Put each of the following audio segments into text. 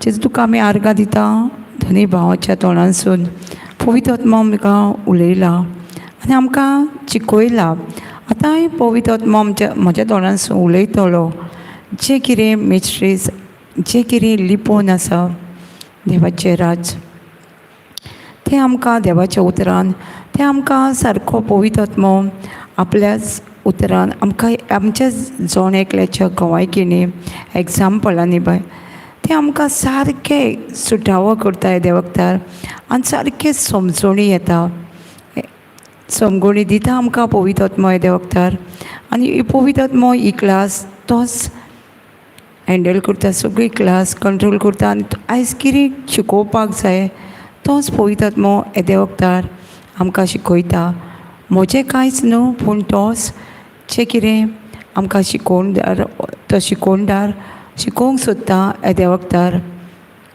जेजू तुका आमी आर्गां दिता धनी भावाच्या तोंडानसून पवित्र आत्मा आमकां उलयला आनी आमकां शिकयला. आतांय पवित्र आत्मा आमच्या म्हज्या तोंडानसून उलयतलो जें कितें मिस्ट्रीज जें कितें लिपोवन आसा देवाचें राज्य तें आमकां देवाच्या उतरान तें आमकां सारको पवित्र आत्मो आपल्याच उतरान आमकां आमच्या जण एकल्याच्या गवायकिनी एग्जाम्पलांनी बाय तें आमकां सारकें सुटावो करता देवकतार आनी सारकें समजोणी येता समजोणी दिता आमकां पवित्र आत्मो देवकतार. आनी पवित्र आत्मो ही क्लास तोच हँडल करता सगळी क्लास कंट्रोल करता आनी आयज कितें शिकोवपाक जाय तोच पवित्र आत्मो येद्या वखदार आमकां शिकयता. म्हजें कांयच न्हू पूण तोच जें कितें आमकां शिकोवणदार तो शिकोवणदार शिकोवंक सोदता येद्या वखदार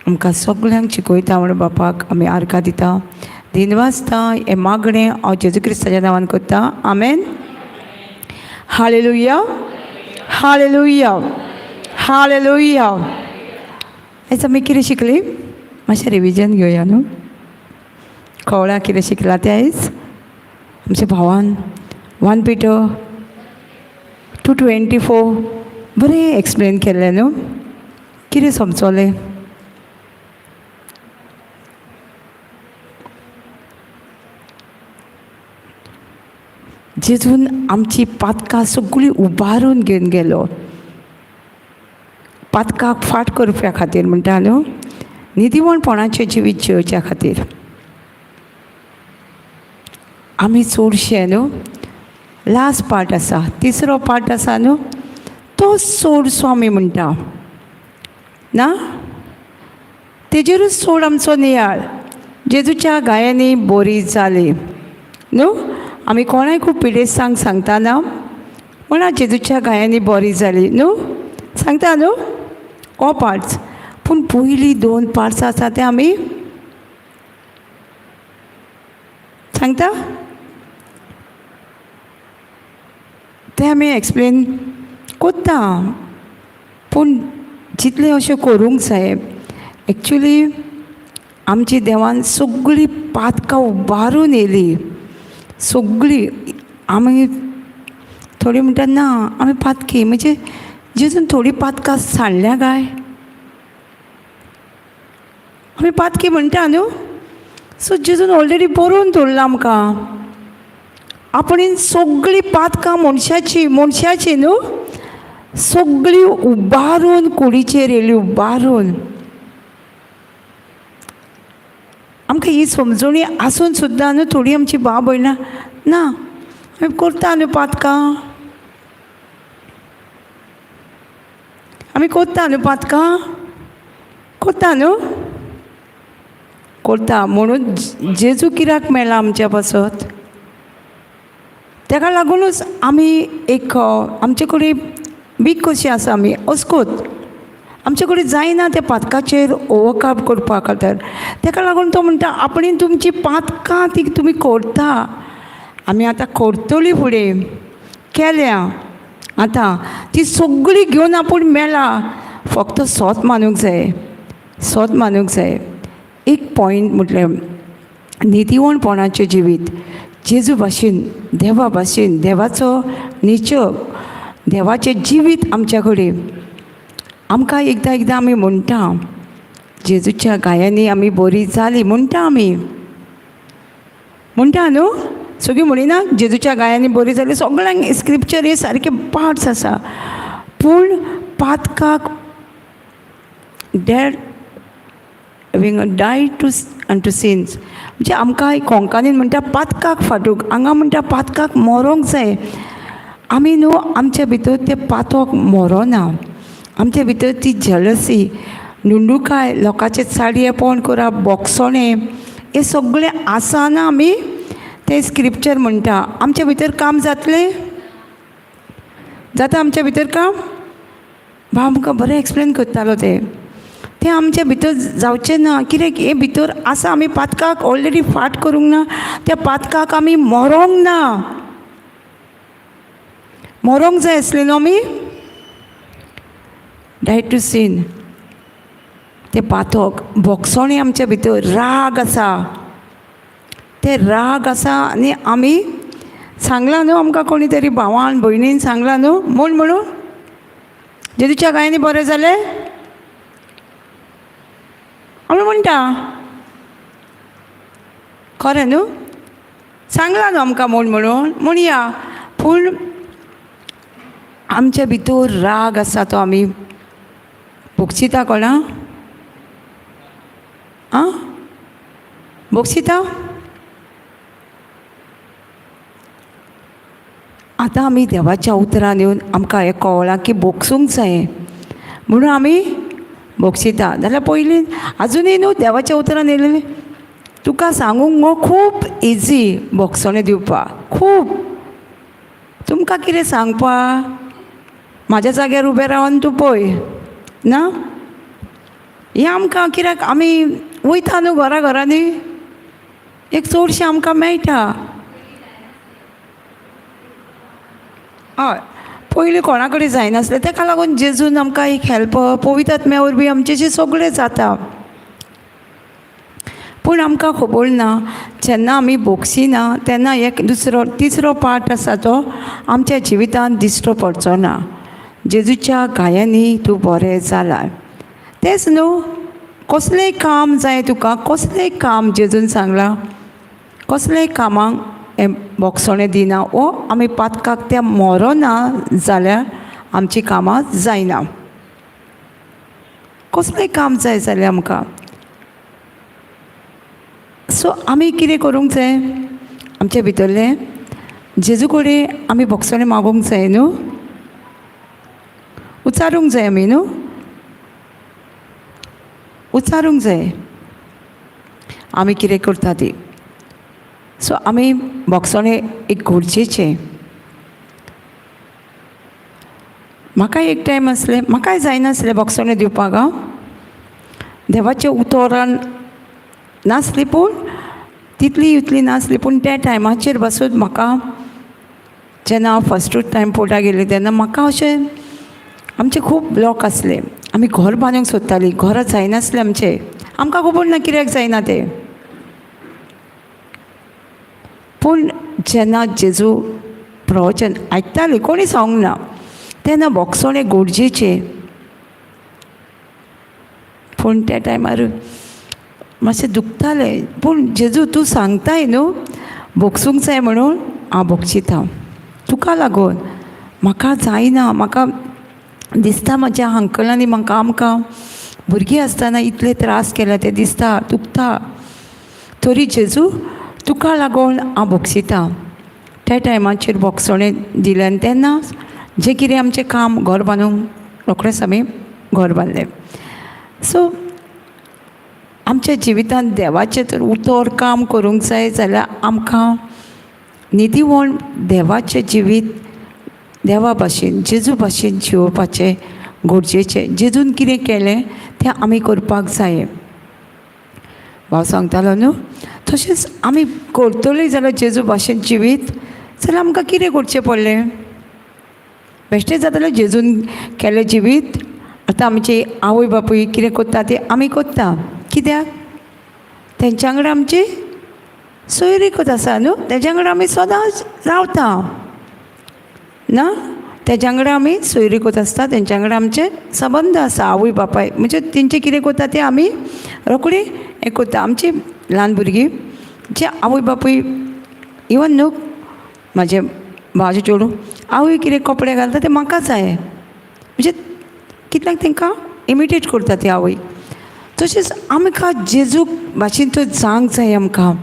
आमकां सगल्यांक शिकयता म्हूण बापाक आमी आर्गां दिता. दिनवासता हें मागणें हांव जेजू क्रिस्ताच्या नांवान करता. आमेन. Hallelujah hallelujah hallelujah. आयज आमी कितें शिकली मातशें रिविजन घेवया न्हू. कळ्ळां कितें शिकलां तें आयज आमच्या भावान 1 Peter 2:24 बरें एक्सप्लेन केल्लें न्हू. कितें समजलें? जेजून आमची पातकां सगळीं उबारून घेवन गेलो पातकाक फाट करप्या खातीर म्हणटा न्हू, निदिवणपणाचें जिवीत जियोवच्या खातीर. आमी चडशे न्हू लास्ट पार्ट आसा, तिसरो पार्ट आसा न्हू, तो चडसो आमी म्हणटा ना, तेजेरूच चड आमचो नियाळ. जेजूच्या गायांनी बोरी जाली न्हू. आमी कोणाय खूब पिडेस्तांक सांगता ना म्हणा जेजूच्या गायांनी बोरी जाली न्हू, सांगता न्हू हो पार्ट्स. पूण पयलीं 2 पार्ट्स आसा ते आमी सांगता, ते आमी एक्सप्लेन कोत्ता. पूण जितलें अशें करूंक जाय एक्चुली आमची देवान सगळीं पातकां उबारून येयली सगळीं. आमी थोडी म्हणटा ना आमी पातकी, म्हणजे जेजून थोडी पातकां सांडल्या काय आमी पातकी म्हणटा न्हू. सो जेजून ऑलरेडी बरोवन दवरलां आमकां आपणेन सगळीं पातकां मनशाची मनशाची न्हू सगळीं उबारून कुडीचेर येयली उबारून. आमकां ही समजणी आसून सुद्दां न्हू थोडी आमची भाव भयणां ना आमी करता न्हू पातकां, आमी करता न्हू पातकां, करता न्हू, करता. म्हणून जेजू कित्याक मेला आमच्या पासत, तेका लागुनूच आमी एक आमचे कडेन बीक कशी आसा आमी अस्कोत आमचे कडेन जायना त्या पातकाचेर ओवरकम करपा खातीर. तेका लागून तो म्हणटा आपणें तुमची पातकां ती तुमी करता, आमी आतां करतली फुडें केल्या आतां ती सगळी घेवन आपूण मेला. फक्त सोत मानूंक जाय, सोत मानूंक जाय. एक पॉयंट म्हटल्यार नितीवणपणाचें जिवीत जेजू भाशेन देवा भाशेन देवाचो नेचर देवाचें जिवीत आमच्या कडेन. आमकां एकदां एकदां आमी म्हणटा जेजूच्या गायांनी आमी बरी जाली म्हणटा, आमी म्हणटा न्हू, सगळीं म्हणिना जेजूच्या गायांनी बरी जाली. सगळ्यांक स्क्रिप्चर हे सारके पार्ट्स आसा. पूण पातकाक dead having die to unto sins म्हणजे आमकां कोंकणीन म्हणटा पातकाक फाटूंक, हांगा म्हणटा पातकाक मरोंक जाय. आमी न्हू आमच्या भितर तें पातक मरोना, आमच्या भितर ती जेलसी नुंडुकाय लोकांचे चाडयेपण करप बोगसणें हें सगळें आसा ना. आमी तें स्क्रिप्चर म्हणटा आमच्या भितर काम जातलें, जाता आमच्या भितर काम. भाव आमकां बरें एक्सप्लेन करतालो तें, तें आमच्या भितर जावचें ना. कित्याक हें भितर आसा, आमी पातकाक ऑलरेडी फाट करूंक ना, त्या पातकाक आमी मरोंक ना, मरोंक जाय आसलें न्हू आमी. Die to sin. तें पातक भोगसोणें आमच्या भितर राग आसा, ते राग आसा आनी आमी सांगलां न्हू आमकां कोणी तरी भावान भयणीन सांगलां न्हू म्हूण म्हणून जेजूच्या गायांनी बरें जालें आमी म्हणटा खरें न्हू, सांगलां न्हू आमकां म्हूण म्हणून म्हणया. पूण आमच्या भितर राग आसा तो आमी भोगशिता कोणा आं भोगशिता. आतां आमी देवाच्या उतरान येवन आमकां हें कळ्ळां की भोगसूंक जाय म्हणून आमी भोगशिता. जाल्यार पयलीं आजुनूय न्हू देवाच्या उतरान येयलेलें तुका सांगूंक मगो खूब इजी भोगसणें दिवपाक, खूब तुमकां कितें सांगपा, म्हाज्या जाग्यार उबें रावन तूं पळय ना. हें आमकां कित्याक आमी वयता न्हू घरा घरांनी एक चडशें आमकां मेळटा. हय पयलीं कोणा कडेन जायनासलें, तेका लागून जेजून आमकां एक हेल्प पवित्र आत्म्या वरवीं आमचें जें सगळें जाता. पूण आमकां खबर ना जेन्ना आमी भोगसिना तेन्ना एक दुसरो तिसरो पार्ट आसा तो आमच्या जिवितांत दिश्टो पडचो ना. जेजूच्या घायांनी तूं बरें जालां. तेंच न्हू कसलेंय काम जाय तुका, कसलेंय काम जेजून सांगलां, कसलेंय कामाक हें भोगसणें दिना वो आमी पातकाक तें मरोना जाल्यार आमचीं कामां जायना. कसलेंय काम जाय जाल्यार आमकां सो आमी कितें करूंक जाय, आमचे भितरलें जेजू कडेन आमी भोगसणें मागूंक जाय न्हू, उचारूंक जाय आमी न्हू, उचारूंक जाय आमी कितें करता ती. सो आमी भोगसणें एक गरजेचें. म्हाका एक टायम आसलें म्हाकाय जायनासलें भोगसणें दिवपाक, हांव देवाच्या उतरान नासली पूण तितली इतली नासली, पूण त्या टायमाचेर बसून म्हाका जेन्ना हांव फस्टूच टायम पोर्टा गेली तेन्ना म्हाका अशें आमचे खूब ब्लॉक आसले, आमी घर बांदूंक सोदतालीं, घरां जायनासलें आमचें, आमकां खबर ना कित्याक जायना तें. पूण जेन्ना जेजू प्रवचन आयकताली कोणी सांगूंक ना तेन्ना भोगसणें गरजेचें. पूण त्या टायमार मातशें दुखतालें, पूण जेजू तूं सांगताय न्हू भोगसूंक जाय म्हणून हांव भोगशिता तुका लागून. म्हाका जायना, म्हाका दिसता म्हज्या अंकलांनी म्हाका आमकां भुरगीं आसतना इतले त्रास केले ते दिसता, दुखता, तरी जेजू तुका लागून हांव भोगशिता. त्या टायमाचेर भोगसणें दिलें आनी तेन्ना जें कितें आमचें काम घर बांदूंक रोखडेंच आमी घर बांदलें. सो आमच्या जिवितांत देवाचें तर उतर काम करूंक जाय जाल्यार आमकां नितीवण देवाचें जिवीत देवा भाशेन जेजू भाशेन जिवोवपाचें गरजेचें. जेजून कितें केलें तें आमी करपाक जाय. भाव सांगतालो न्हू, तशेंच आमी करतली जाल्यार जेजू भाशेन जिवीत जाल्यार आमकां कितें करचें पडलें, बेश्टें जातलें जेजून केलें जिवीत. आतां आमची आवय बापूय कितें करता तें आमी करता, कित्याक तेंच्या वांगडा आमची सोयरीकत आसा न्हू, तेज्या वांगडा आमी सदांच रावता ना, तेज्या वांगडा आमी सोयरीकत आसता, तेंच्या वांगडा आमचे संबंद आसा आवय बापाय, म्हणजे तेंचे कितें करता तें आमी रोखडी हें करता. आमची ल्हान भुरगीं जे आवय बापूय इवन न्हू म्हाजें भावाचें चेडूं आवय कितें कपडे घालता ते म्हाका जाय, म्हणजे कितल्यांक तांकां इमिटेट करता ती आवय. तशेंच आमकां जेजू भाशेन तो जावंक जाय, आमकां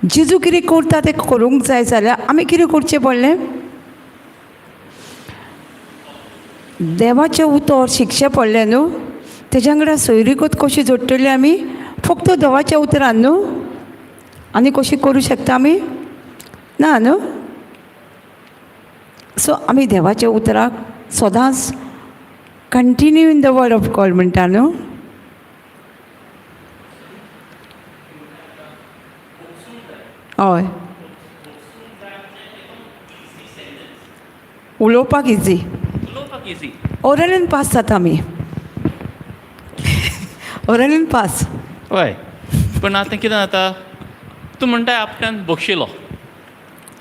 जेजू कितें करता तें करूंक जाय जाल्यार आमी कितें करचें पडलें, देवाचें उतर शिकचें पडलें न्हू. तेज्या वांगडा सोयरीकत कशी जोडटली आमी, फक्त देवाच्या उतरान न्हू, आनी कशी करूं शकता आमी ना न्हू. सो आमी देवाच्या उतराक सदांच continue in the word of God म्हणटा न्हू. हय उलोवपाक इजी, ओरलीन पास जाता आमी. ओरलीन पास. हय, पूण आतां कितें जाता, तूं म्हणटाय आपल्यान बक्षिलो,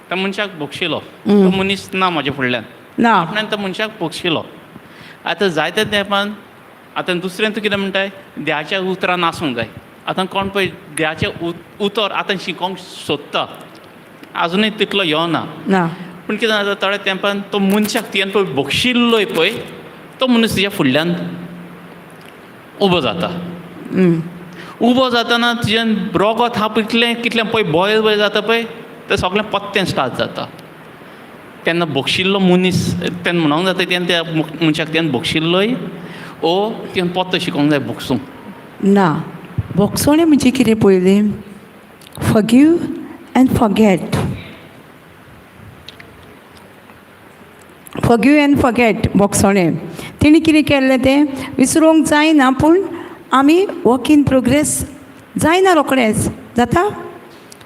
त्या मनशाक बक्षिलो, तो मनीस ना म्हाज्या फुडल्यान ना. आपल्यान त्या मनशाक बक्षिलो. आतां जायत्या तेंपान आतां दुसरें तूं कितें म्हणटाय, देवाच्या उतरान आसूंक जाय. आतां कोण पळय देवाचें उतर आतां शिकोंक सोदता, आजुनूय तितलो येवना ना. पूण कितें जाता, थोड्या तेंपान तो मनशाक तुवें पळय बक्षिल्लोय पळय, तो मनीस तुज्या फुडल्यान उबो जाता. उबो जाताना तुज्यान रोगोत आहा पळय इतलें कितलें पळय बॉयल बॉयल जाता पळय, तें सगळें पत्तें स्टार्ट जाता. तेन्ना बक्षिल्लो मनीस तेन्ना म्हणोंक जाता, तेन्ना त्या मनशाक तुवें बक्षिल्लोय ओ तुवें पत्तो शिकोंक जाय बक्षूंक ना. बोगसोणें म्हणजे कितें पयलीं forgive and forget, forgive and forget बोगसोणें. तेणी कितें केल्लें तें विसरूंक जायना, पूण आमी वर्क इन प्रोग्रेस जायना रोखडेंच जाता.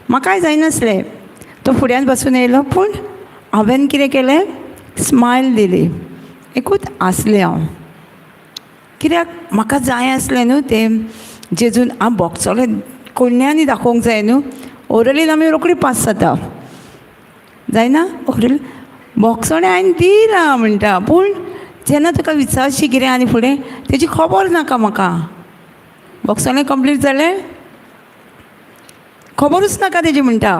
म्हाकाय जायनासलें, तो फुड्यान बसून येयलो, पूण हांवें कितें केलें, स्मायल दिली, एकूच आसलें हांव, कित्याक म्हाका जाय आसलें न्हू तें जेजून हांव बोगसोलें कोण्यांनी दाखोवंक जाय न्हू. ओरलीन आमी रोखडी पास जाता, जायना ओरल बोगसोणें हांवें दिलां म्हणटा, पूण जेन्ना तुका विचारशी कितें आनी फुडें तेजी खबर नाका म्हाका. बोगसोणें कंप्लीट जालें, खबरूच नाका तेजी म्हणटा.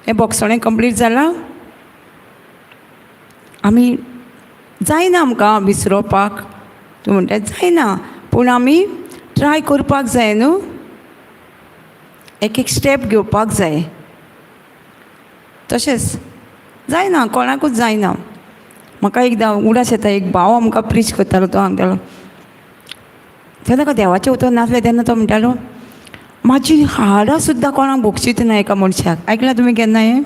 हें बोगसोणें कंप्लीट जालां, आमी जायना आमकां विसरोवपाक, तूं म्हणटा जायना, पूण आमी ट्राय करपाक जाय न्हू, एक एक स्टेप घेवपाक जाय. तशेंच जायना, कोणाकूच जायना. म्हाका एकदां उडास येता, एक भाव आमकां प्रीच करतालो, तो सांगतालो तेन्ना ताका देवाचें उतर नासलें तेन्ना तो म्हणटालो म्हाजी हाडां सुद्दां कोणाक भोगशीत ना एका मनशाक. आयकलां तुमी केन्ना हें?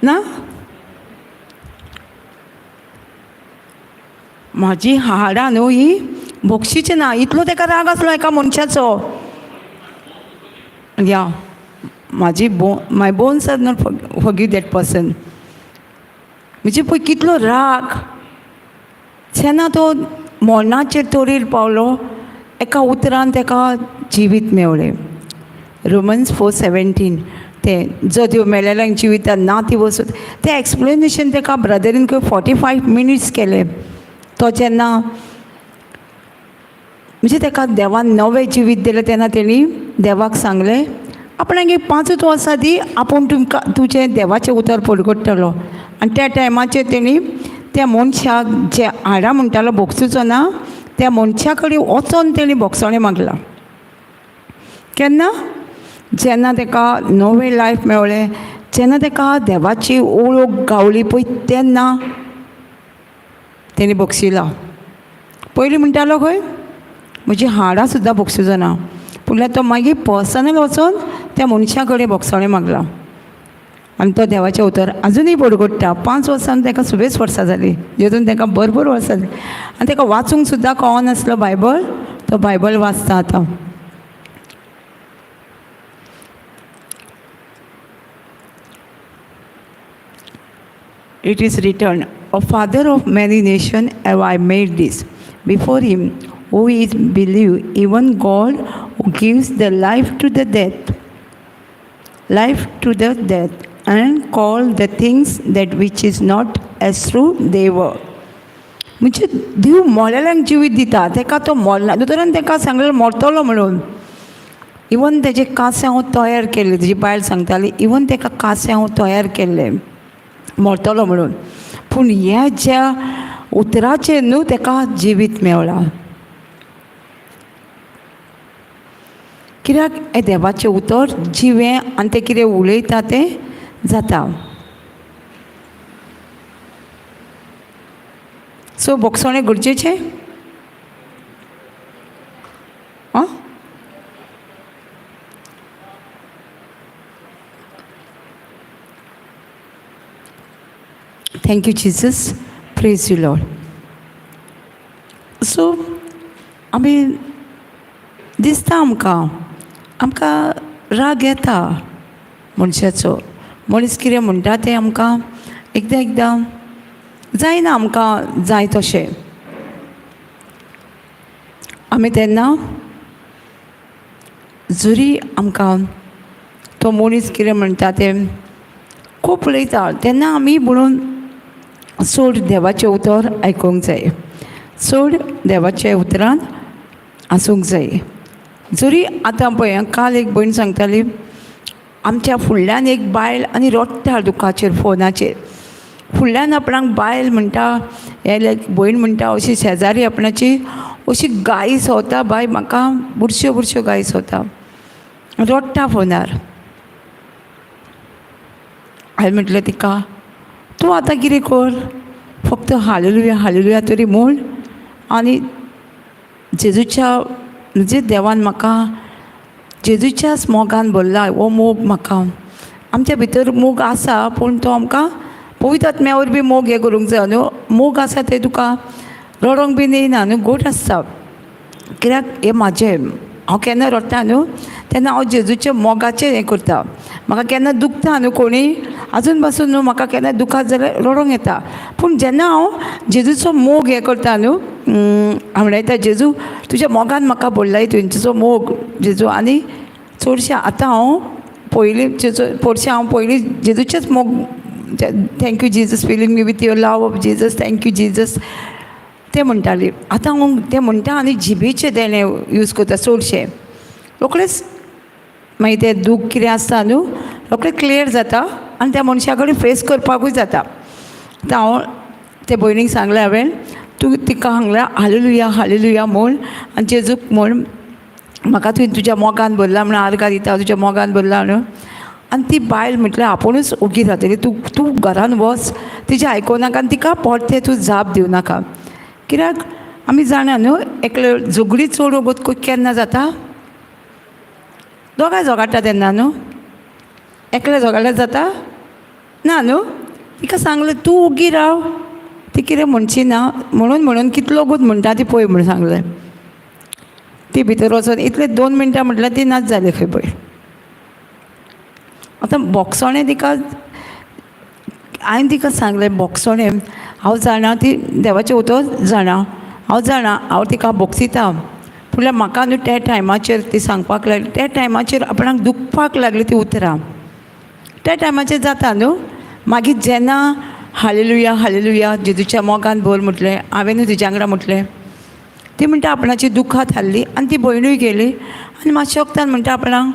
ना? म्हाजी हाडां न्हू ही भोगशीची ना, इतलो ताका राग आसलो एका मनशाचो. या म्हाजी my bones are not forgive that person. म्हणजे पळय कितलो राग. जेन्ना तो मरणाचेर तोरीर पावलो, एका उतरान ताका जिवीत मेवलें. रोमन्स 4:17 तें जो देव मेलेल्यांक जिविता ना ती वचून तें एक्सप्लेनेशन ताका ब्रदरीन खंय 45 मिनिट्स केलें. तो जेन्ना म्हणजे ताका देवान नवें जिवीत दिलें तेन्ना तेणी देवाक सांगलें आपणाक एक 5 वर्सां दी, आपूण तुमकां तुजें देवाचें उतर परगट्टलो. आनी त्या टायमाचेर तेणी त्या मनशाक जे हाडां म्हणटालो भोगसुचो ना, त्या मनशा कडेन वचोन तेणी भोगसणें मागलां. केन्ना? जेन्ना ताका नवें लायफ मेवलें, जेन्ना ताका देवाची ओळख गावली पळय तेन्ना तेणी भोगशिलां. पयलीं म्हणटालो खंय म्हजी हाडां सुद्दां भोगसुचो ना, पूण तो मागीर पर्सनल वचोन त्या मनशा कडेन भोगसणें मागलां. आनी तो देवाचें उतर आजुनूय बडगडटा. 5 वर्सां ताका सुबेज वर्सां जालीं, जेजून ताका भरपूर वर्सां जालीं. आनी ताका वाचूंक सुद्दां कळनासलो बायबल, तो बायबल वाचता आतां. It is written, a father of many nations have I made this, before him who is believed, even God who gives the life to the death, life to the death, and call the things that which is not as true they were. म्हणजे देव मोलेल्यांक जिवीत दिता, तेका तो मोलना, दोतोरान तेका सांगलें मरतलो म्हणून. इवन तेजे कांस्यांव तयार केल्लें, तेजी बायल सांगताली, इवन तेका कांस्यांव तयार केल्लें मरतलो म्हणून, पूण ह्या ज्या उतराचेर न्हू तेका जिवीत मेवलां. कित्याक हें देवाचें उतर जिवें आनी तें कितें उलयता तें जाता. सो भोगसणें गरजेचें? आं? Thank you Jesus, praise you Lord. So आमी दिसता आमकां, आमकां राग येता मनशाचो, मनीस कितें म्हणटा तें आमकां एकदां एकदां जायना आमकां जाय तशें. आमी तेन्ना जरी आमकां तो मनीस कितें म्हणटा तें खूब उलयता तेन्ना आमी म्हणून चड देवाचें उतर आयकूंक जाय, चड देवाच्या उतरान आसूंक जाय. जरी आतां पळय काल एक भयण सांगताली, आमच्या फुडल्यान एक बायल आनी रडटा दुखाचेर फोनाचेर. फुडल्यान आपणाक बायल म्हणटा, हे लायक भयण म्हणटा अशी शेजारी आपणाची अशी गाळी सोदता, बाय म्हाका बुरश्यो बुरश्यो गाळी सोदता, रडटा फोनार. हांवें म्हटलें तिका, तूं आतां कितें कर, फक्त हालेलुया हालेलुया तरी म्हूण आनी जेजूच्या म्हणजे देवान म्हाका जेजूच्याच मोगान भरला हो मोग म्हाका. आमच्या भितर मोग आसा पूण तो आमकां पवित्र आत्म्या वरवीं मोग हें करूंक जाय न्हू. मोग आसा तें तुका रडोंक बीन येयना न्हू, गोड आसता. कित्याक हें म्हाजें, हांव केन्ना रडटा न्हू तेन्ना हांव जेजूच्या मोगाचें हें करता. म्हाका केन्ना दुखता न्हू कोणी, आजून पासून न्हू म्हाका केन्ना दुखात जाल्यार रडोंक येता, पूण जेन्ना हांव जेजूचो मोग हें करता न्हू, हांव जेजू तुज्या मोगान म्हाका भरलाय, तुजो मोग जेजू. आनी चडशें आतां हांव पयलीं जेजू, चडशें हांव पयलीं जेजूचेच मोग, thank you Jesus filling me with your love of Jesus, thank you Jesus तें म्हणटाली. आतां हांव तें म्हणटा आनी जिबेचें देणें यूज करता चडशें. रोखडेंच मागीर तें दूख कितें आसता न्हू रोखडें क्लियर जाता आनी त्या मनशा कडेन फेस करपाकूय जाता. आतां हांव ते भयणीक सांगलें, हांवें तूं तिका सांगलें हालेलुया हालेलुया म्हूण आनी जेजूक म्हूण म्हाका तुवें तुज्या मोगान भरला म्हणून आर्गां दिता, तुज्या मोगान भरला म्हणून. आनी ती बायल म्हटल्यार आपुणूच ओगी जातली, तूं तूं घरान वच, तिचें आयकूं नाका आनी तिका परतें तूं जाप दिवं नाका. कित्याक आमी जाणा न्हू एकले झगडी चड वगत केन्ना जाता, दोगांय झगडटा तेन्ना न्हू, एकले झगडल्यार जाता ना न्हू. तिका सांगलें तूं ओगी राव, ती कितें म्हणची ना म्हणून म्हणून कितलो वगत म्हणटा ती पळय म्हणून सांगलें. ती भितर वचोन इतले 2 मिनटां म्हटल्यार ती नाच जाली खंय पळय. आतां बोगसोणें तिका हांवें तिका सांगलें, बोगसोणें हांव जाणा ती देवाचें उतर जाणा, हांव जाणा हांव तिका बोगसिता, पूण म्हाका न्हू त्या टायमाचेर ती सांगपाक लागली, त्या टायमाचेर आपणाक दुखपाक लागली ती उतरां, त्या टायमाचेर जाता न्हू. मागीर जेन्ना हालेलुया हालेलुया जेजूच्या मोगान भर म्हटलें, हांवें न्हू तिज्या वांगडा म्हटलें, ती म्हणटा आपणाची दुखां थारली आनी ती भयणूय गेली. आनी मातशें वखदान म्हणटा आपणाक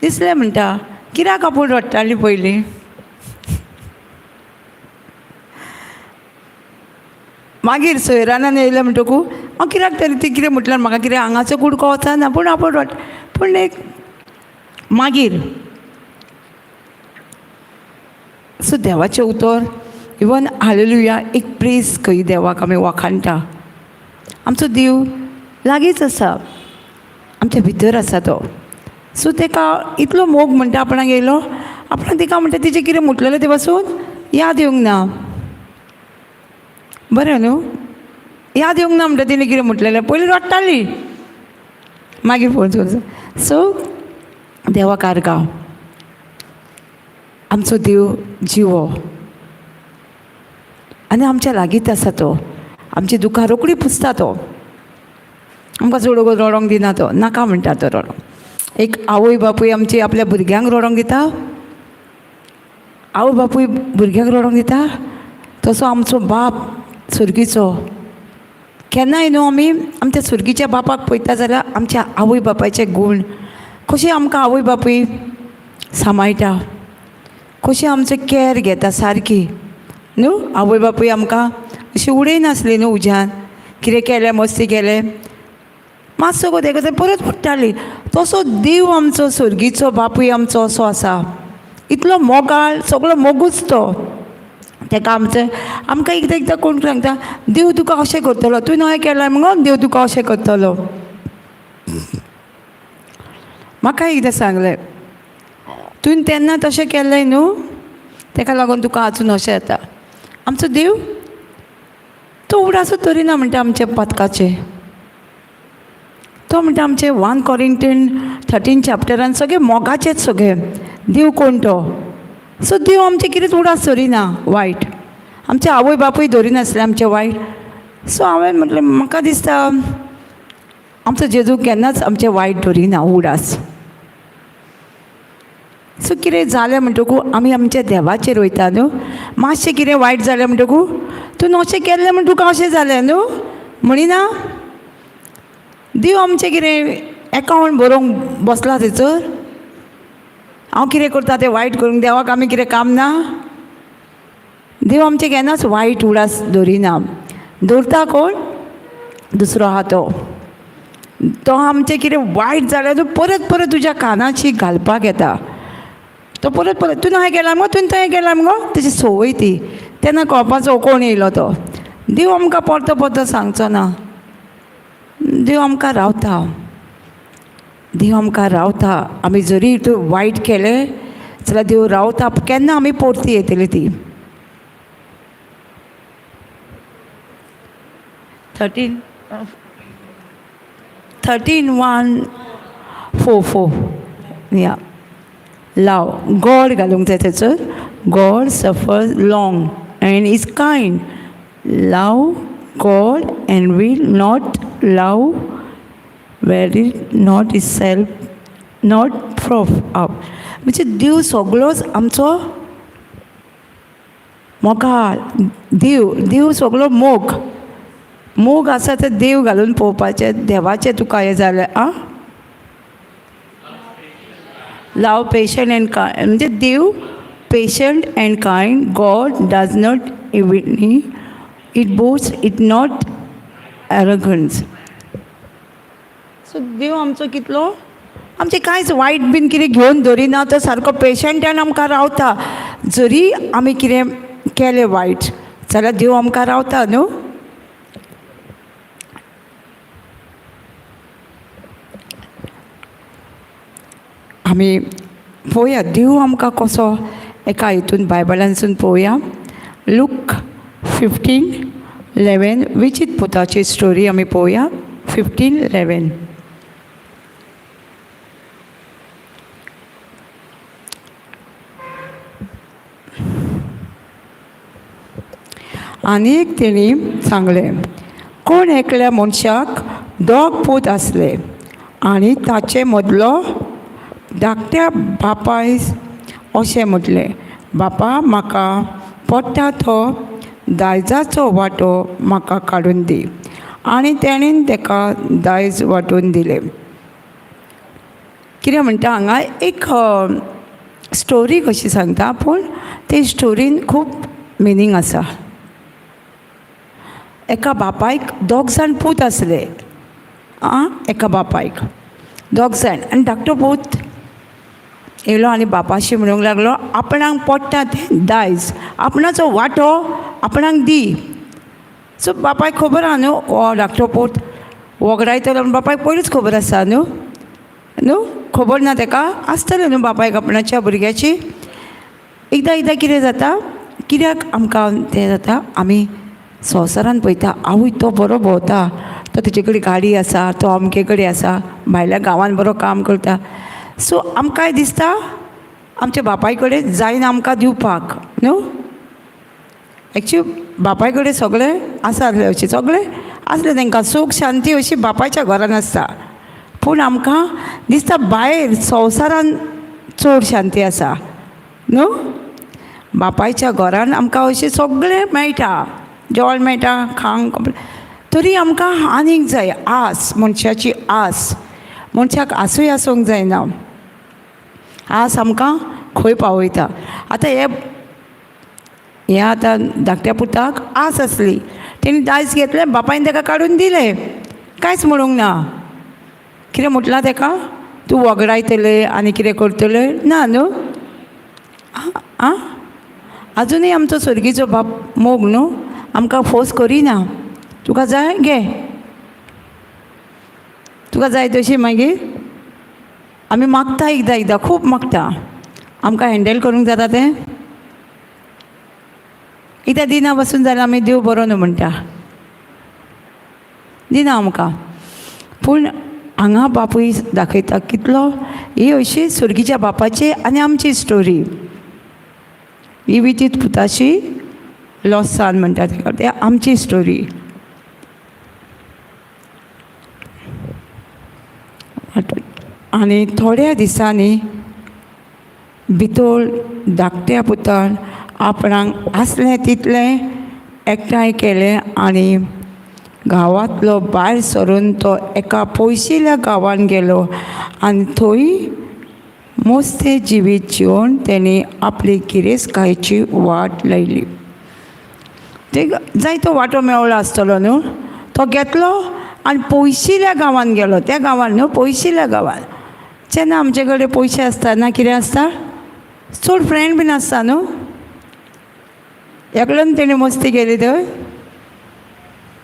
दिसलें म्हणटा कित्याक आपूण रडटाली पयलीं. मागीर सोयरानान येयलें म्हणटकू हांव कित्याक तरी ती कितें म्हटल्यार म्हाका कितें आंगाचो कुडको वचना, पूण आपूण रड, पूण एक मागीर सो देवाचें उतर इवन हालेलुया एक प्रेज खंय देवाक आमी वाखाणटा. आमचो देव लागींच आसा, आमच्या भितर आसा तो. सो तेका इतलो मोग म्हणटा आपणाक येयलो, आपणाक तिका म्हणटा तिचें कितें म्हटलेलें तें पासून याद येवंक ना, बरें न्हू, याद येवंक ना म्हणटा तिणें कितें म्हटलेलें, पयलीं रडटाली मागीर फोन करचो. सो देवाक आर्गां, आमचो देव जिवो आनी आमच्या लागींच आसा तो, आमची दुखां रोखडी पुसता तो, आमकां चड वगत रडोंक दिना तो, नाका म्हणटा तो रडोंक. एक आवय बापूय आमची आपल्या भुरग्यांक रडोंक दिता, आवय बापूय भुरग्यांक रडोंक दिता, तसो आमचो बाप सुर्गीचो केन्नाय न्हू आमी आमच्या सुर्गीच्या बापाक पळयता जाल्यार आमच्या आवय बापायचे गूण कशें आमकां आवय बापूय सांबाळटा, कशें आमचें कॅर घेता सारकी न्हू. आवय बापूय आमकां अशी उडयनासली न्हू उज्यान, कितें केलें मस्ती केलें मातसो गो तेका परत पडटाली. तसो देव आमचो सुर्गीचो बापूय आमचो असो आसा, इतलो मोगाळ, सगळो मोगूच तो. तेका आमचें आमकां एकदां एकदां कोण सांगता देव तुका अशें करतलो, तुवें अशें केलें मुगो देव तुका अशें करतलो. म्हाका एकदां सांगलें तुवें तेन्ना तशें केलें न्हू तेका लागून तुका आजून अशें येता. आमचो देव तो उडासूच धरिना म्हणटा आमच्या पातकाचें, तो म्हणटा आमचें 1 Corinthians 13 चॅप्टरान सगळे मोगाचेच सगळे देव कोण तो. सो देव आमचें कितेंच उडास धरिना वायट, आमचे आवय बापूय धरिनासले आमचें वायट. सो हांवें म्हटलें म्हाका दिसता आमचो जेजू केन्नाच आमचें वायट दवरिना उडास. सो कितें जालें म्हणटकू आमी आमच्या देवाचेर वयता न्हू. मातशें कितें वायट जालें म्हणटकू तूं अशें केल्लें म्हण तुका अशें जालें न्हू म्हणिना. देव आमचें कितें एकावंट बरोवंक बसला थंयसर. हांव कितें करता तें वायट करूंक देवाक आमी कितें काम ना. देव आमचें केन्नाच वायट उडास दवरिना. दवरता कोण दुसरो आहा तो, तो आमचें कितें वायट जाल्यार तूं परत परत तुज्या कानाची घालपाक येता. तो परत परत तूं हें केलां मुगो, तुवें थंय केलां मुगो, तेजी संवय ती. तेन्ना कळपाचो कोण येयलो तो. देव आमकां परतो परतो सांगचो ना. देव आमकां रावता, देव आमकां रावता. आमी जरी तूं वायट केलें जाल्यार देव रावता, केन्ना आमी परती येतली ती. 13:1-4 या लाव गॉड घालूंक जाय थंयसर. God suffers long and is kind, love God and will not love where is not is self not puff up. म्हणजे देव सगळोच आमचो मोगाळ देव, देव सगळो मोग मोग आसा ते देव घालून पळोवपाचें. देवाचें तुका हें जालें आं, लव पेशंट एंड कायंड. म्हणजे देव patient and kind. God does not envy, it boast it not arrogance. So देव आमचो कितलो आमचें कांयच वायट बीन कितें घेवन दवरिना. तो सारको पेशंटान आमकां रावता. जरी आमी कितें केलें वायट जाल्यार देव आमकां रावता न्हू. आमी पळोवया देव आमकां कसो एका हितून बायबलांसून पळोवया. लूक 15:11 विचीत पुताची स्टोरी आमी पळोवया. 15:11. आनी एक तेणी सांगलें, कोण एकल्या मनशाक दोग पूत आसले आनी ताचे मदलो धाकट्या बापाय अशें म्हटलें, बापा म्हाका पडटा तो दायजाचो वांटो म्हाका काडून दी. आनी तेणेन ताका दायज वांटून दिलें. कितें म्हणटा हांगा एक स्टोरी कशी सांगता, पूण ते स्टोरीन खूब मिनींग आसा. एका बापायक दोग जाण पूत आसले आं, एका बापायक दोग जाण आनी धाकटो पूत येयलो आनी बापाशी म्हणूंक लागलो, आपणाक पडटा तें दायज, आपणाचो वांटो आपणाक दी. सो बापायक खबर आहा न्हू हो धाकटो पूत वगडायतलो म्हूण बापायक पयलींच खबर आसा न्हू. न्हू खबर ना ताका आसतलें न्हू बापायक आपणाच्या भुरग्याची. एकदां एकदां कितें जाता, कित्याक आमकां तें जाता, आमी संवसारान पळयता आवय तो बरो भोंवता, तो तेजे कडेन गाडी आसा, तो अमके कडेन आसा, भायल्या गांवान बरो काम करता. सो आमकांय दिसता आमच्या बापाय कडेन जायना आमकां दिवपाक न्हू. एक्चुली बापाय कडेन सगळें आसा आसलें, अशें सगळें आसलें तांकां सूख शांती अशी बापायच्या घरान आसता. पूण आमकां दिसता भायर संवसारान चड शांती आसा न्हू. बापायच्या घरान आमकां अशें सगळें मेळटा, जेवण मेळटा, खांक, तरी आमकां आनीक जाय. आस, मनशाची आस, मनशाक आसूय आसूंक जायना. आस आमकां खंय पावयता. आतां हे हें आतां धाकट्या पुताक आस आसली, तेणी दायज घेतलें, बापायन ताका काडून दिलें, कांयच म्हणूंक ना. कितें म्हटलां ताका, तूं वगडायतलें आनी कितें करतलें ना न्हू. आं, आजुनूय आमचो स्वर्गीचो बाप मोग न्हू, आमकां फोर्स करिना. तुका जाय घे, तुका जाय तशी मागीर आमी मागता. एकदां एकदां खूब मागता, आमकां हँडल करूंक जाता तें. एकदां दिना बसून जाल्यार आमी देव बरो न्हू म्हणटा, दिना आमकां. पूण हांगा बापूय दाखयता कितलो ही अशी स्वर्गीच्या बापाची आनी आमची स्टोरी. ही वितीत पुताशी लॉसान म्हणटा तेका, ते आमची स्टोरी. आनी थोड्या दिसांनी भितोल धाकट्या पुतान आपणाक आसलें तितलें एकठांय केलें आनी गांवांतलो भायर सरून तो एका पयशिल्ल्या गांवान गेलो आनी थंय मस्तें जिवीत जिवन तेणी आपली गिरेस्तकायेची वाट लायली. ते जायतो वांटो मेवला आसतलो न्हू, तो घेतलो आनी पयशिल्ल्या गांवान गेलो. त्या गांवान न्हू, पयशिल्ल्या गांवान. जेन्ना आमचे कडेन पयशे आसता ना कितें आसता, चड फ्रेंड बीन आसता न्हू. एकल्यान तेणी मस्ती केली थंय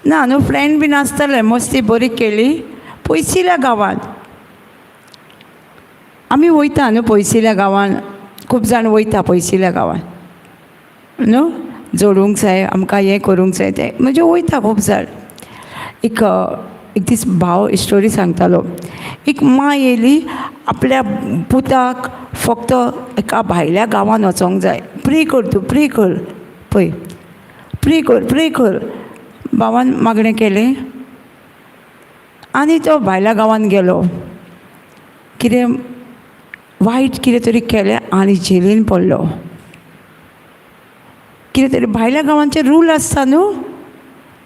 ना न्हू, फ्रेंड बीन आसतले, मस्ती बरी केली पयशिल्ल्या गांवान. आमी वयता न्हू पयशिल्ल्या गांवान, खूब जाण वयता पयशिल्ल्या गांवान न्हू, जोडूंक जाय आमकां, हें करूंक जाय तें, म्हणजे वयता खूब जाण. एक एक दीस भाव स्टोरी सांगतालो, एक मां येयली आपल्या पुताक फक्त एका भायल्या गांवान वचोंक जाय, प्रे कर तूं, प्रे कर, पळय प्रे कर, प्रे कर. भावान मागणें केलें आनी तो भायल्या गांवान गेलो. कितें वायट कितें तरी केलें आनी जेलीन पडलो. कितें तरी भायल्या गांवांचे रूल आसता न्हू,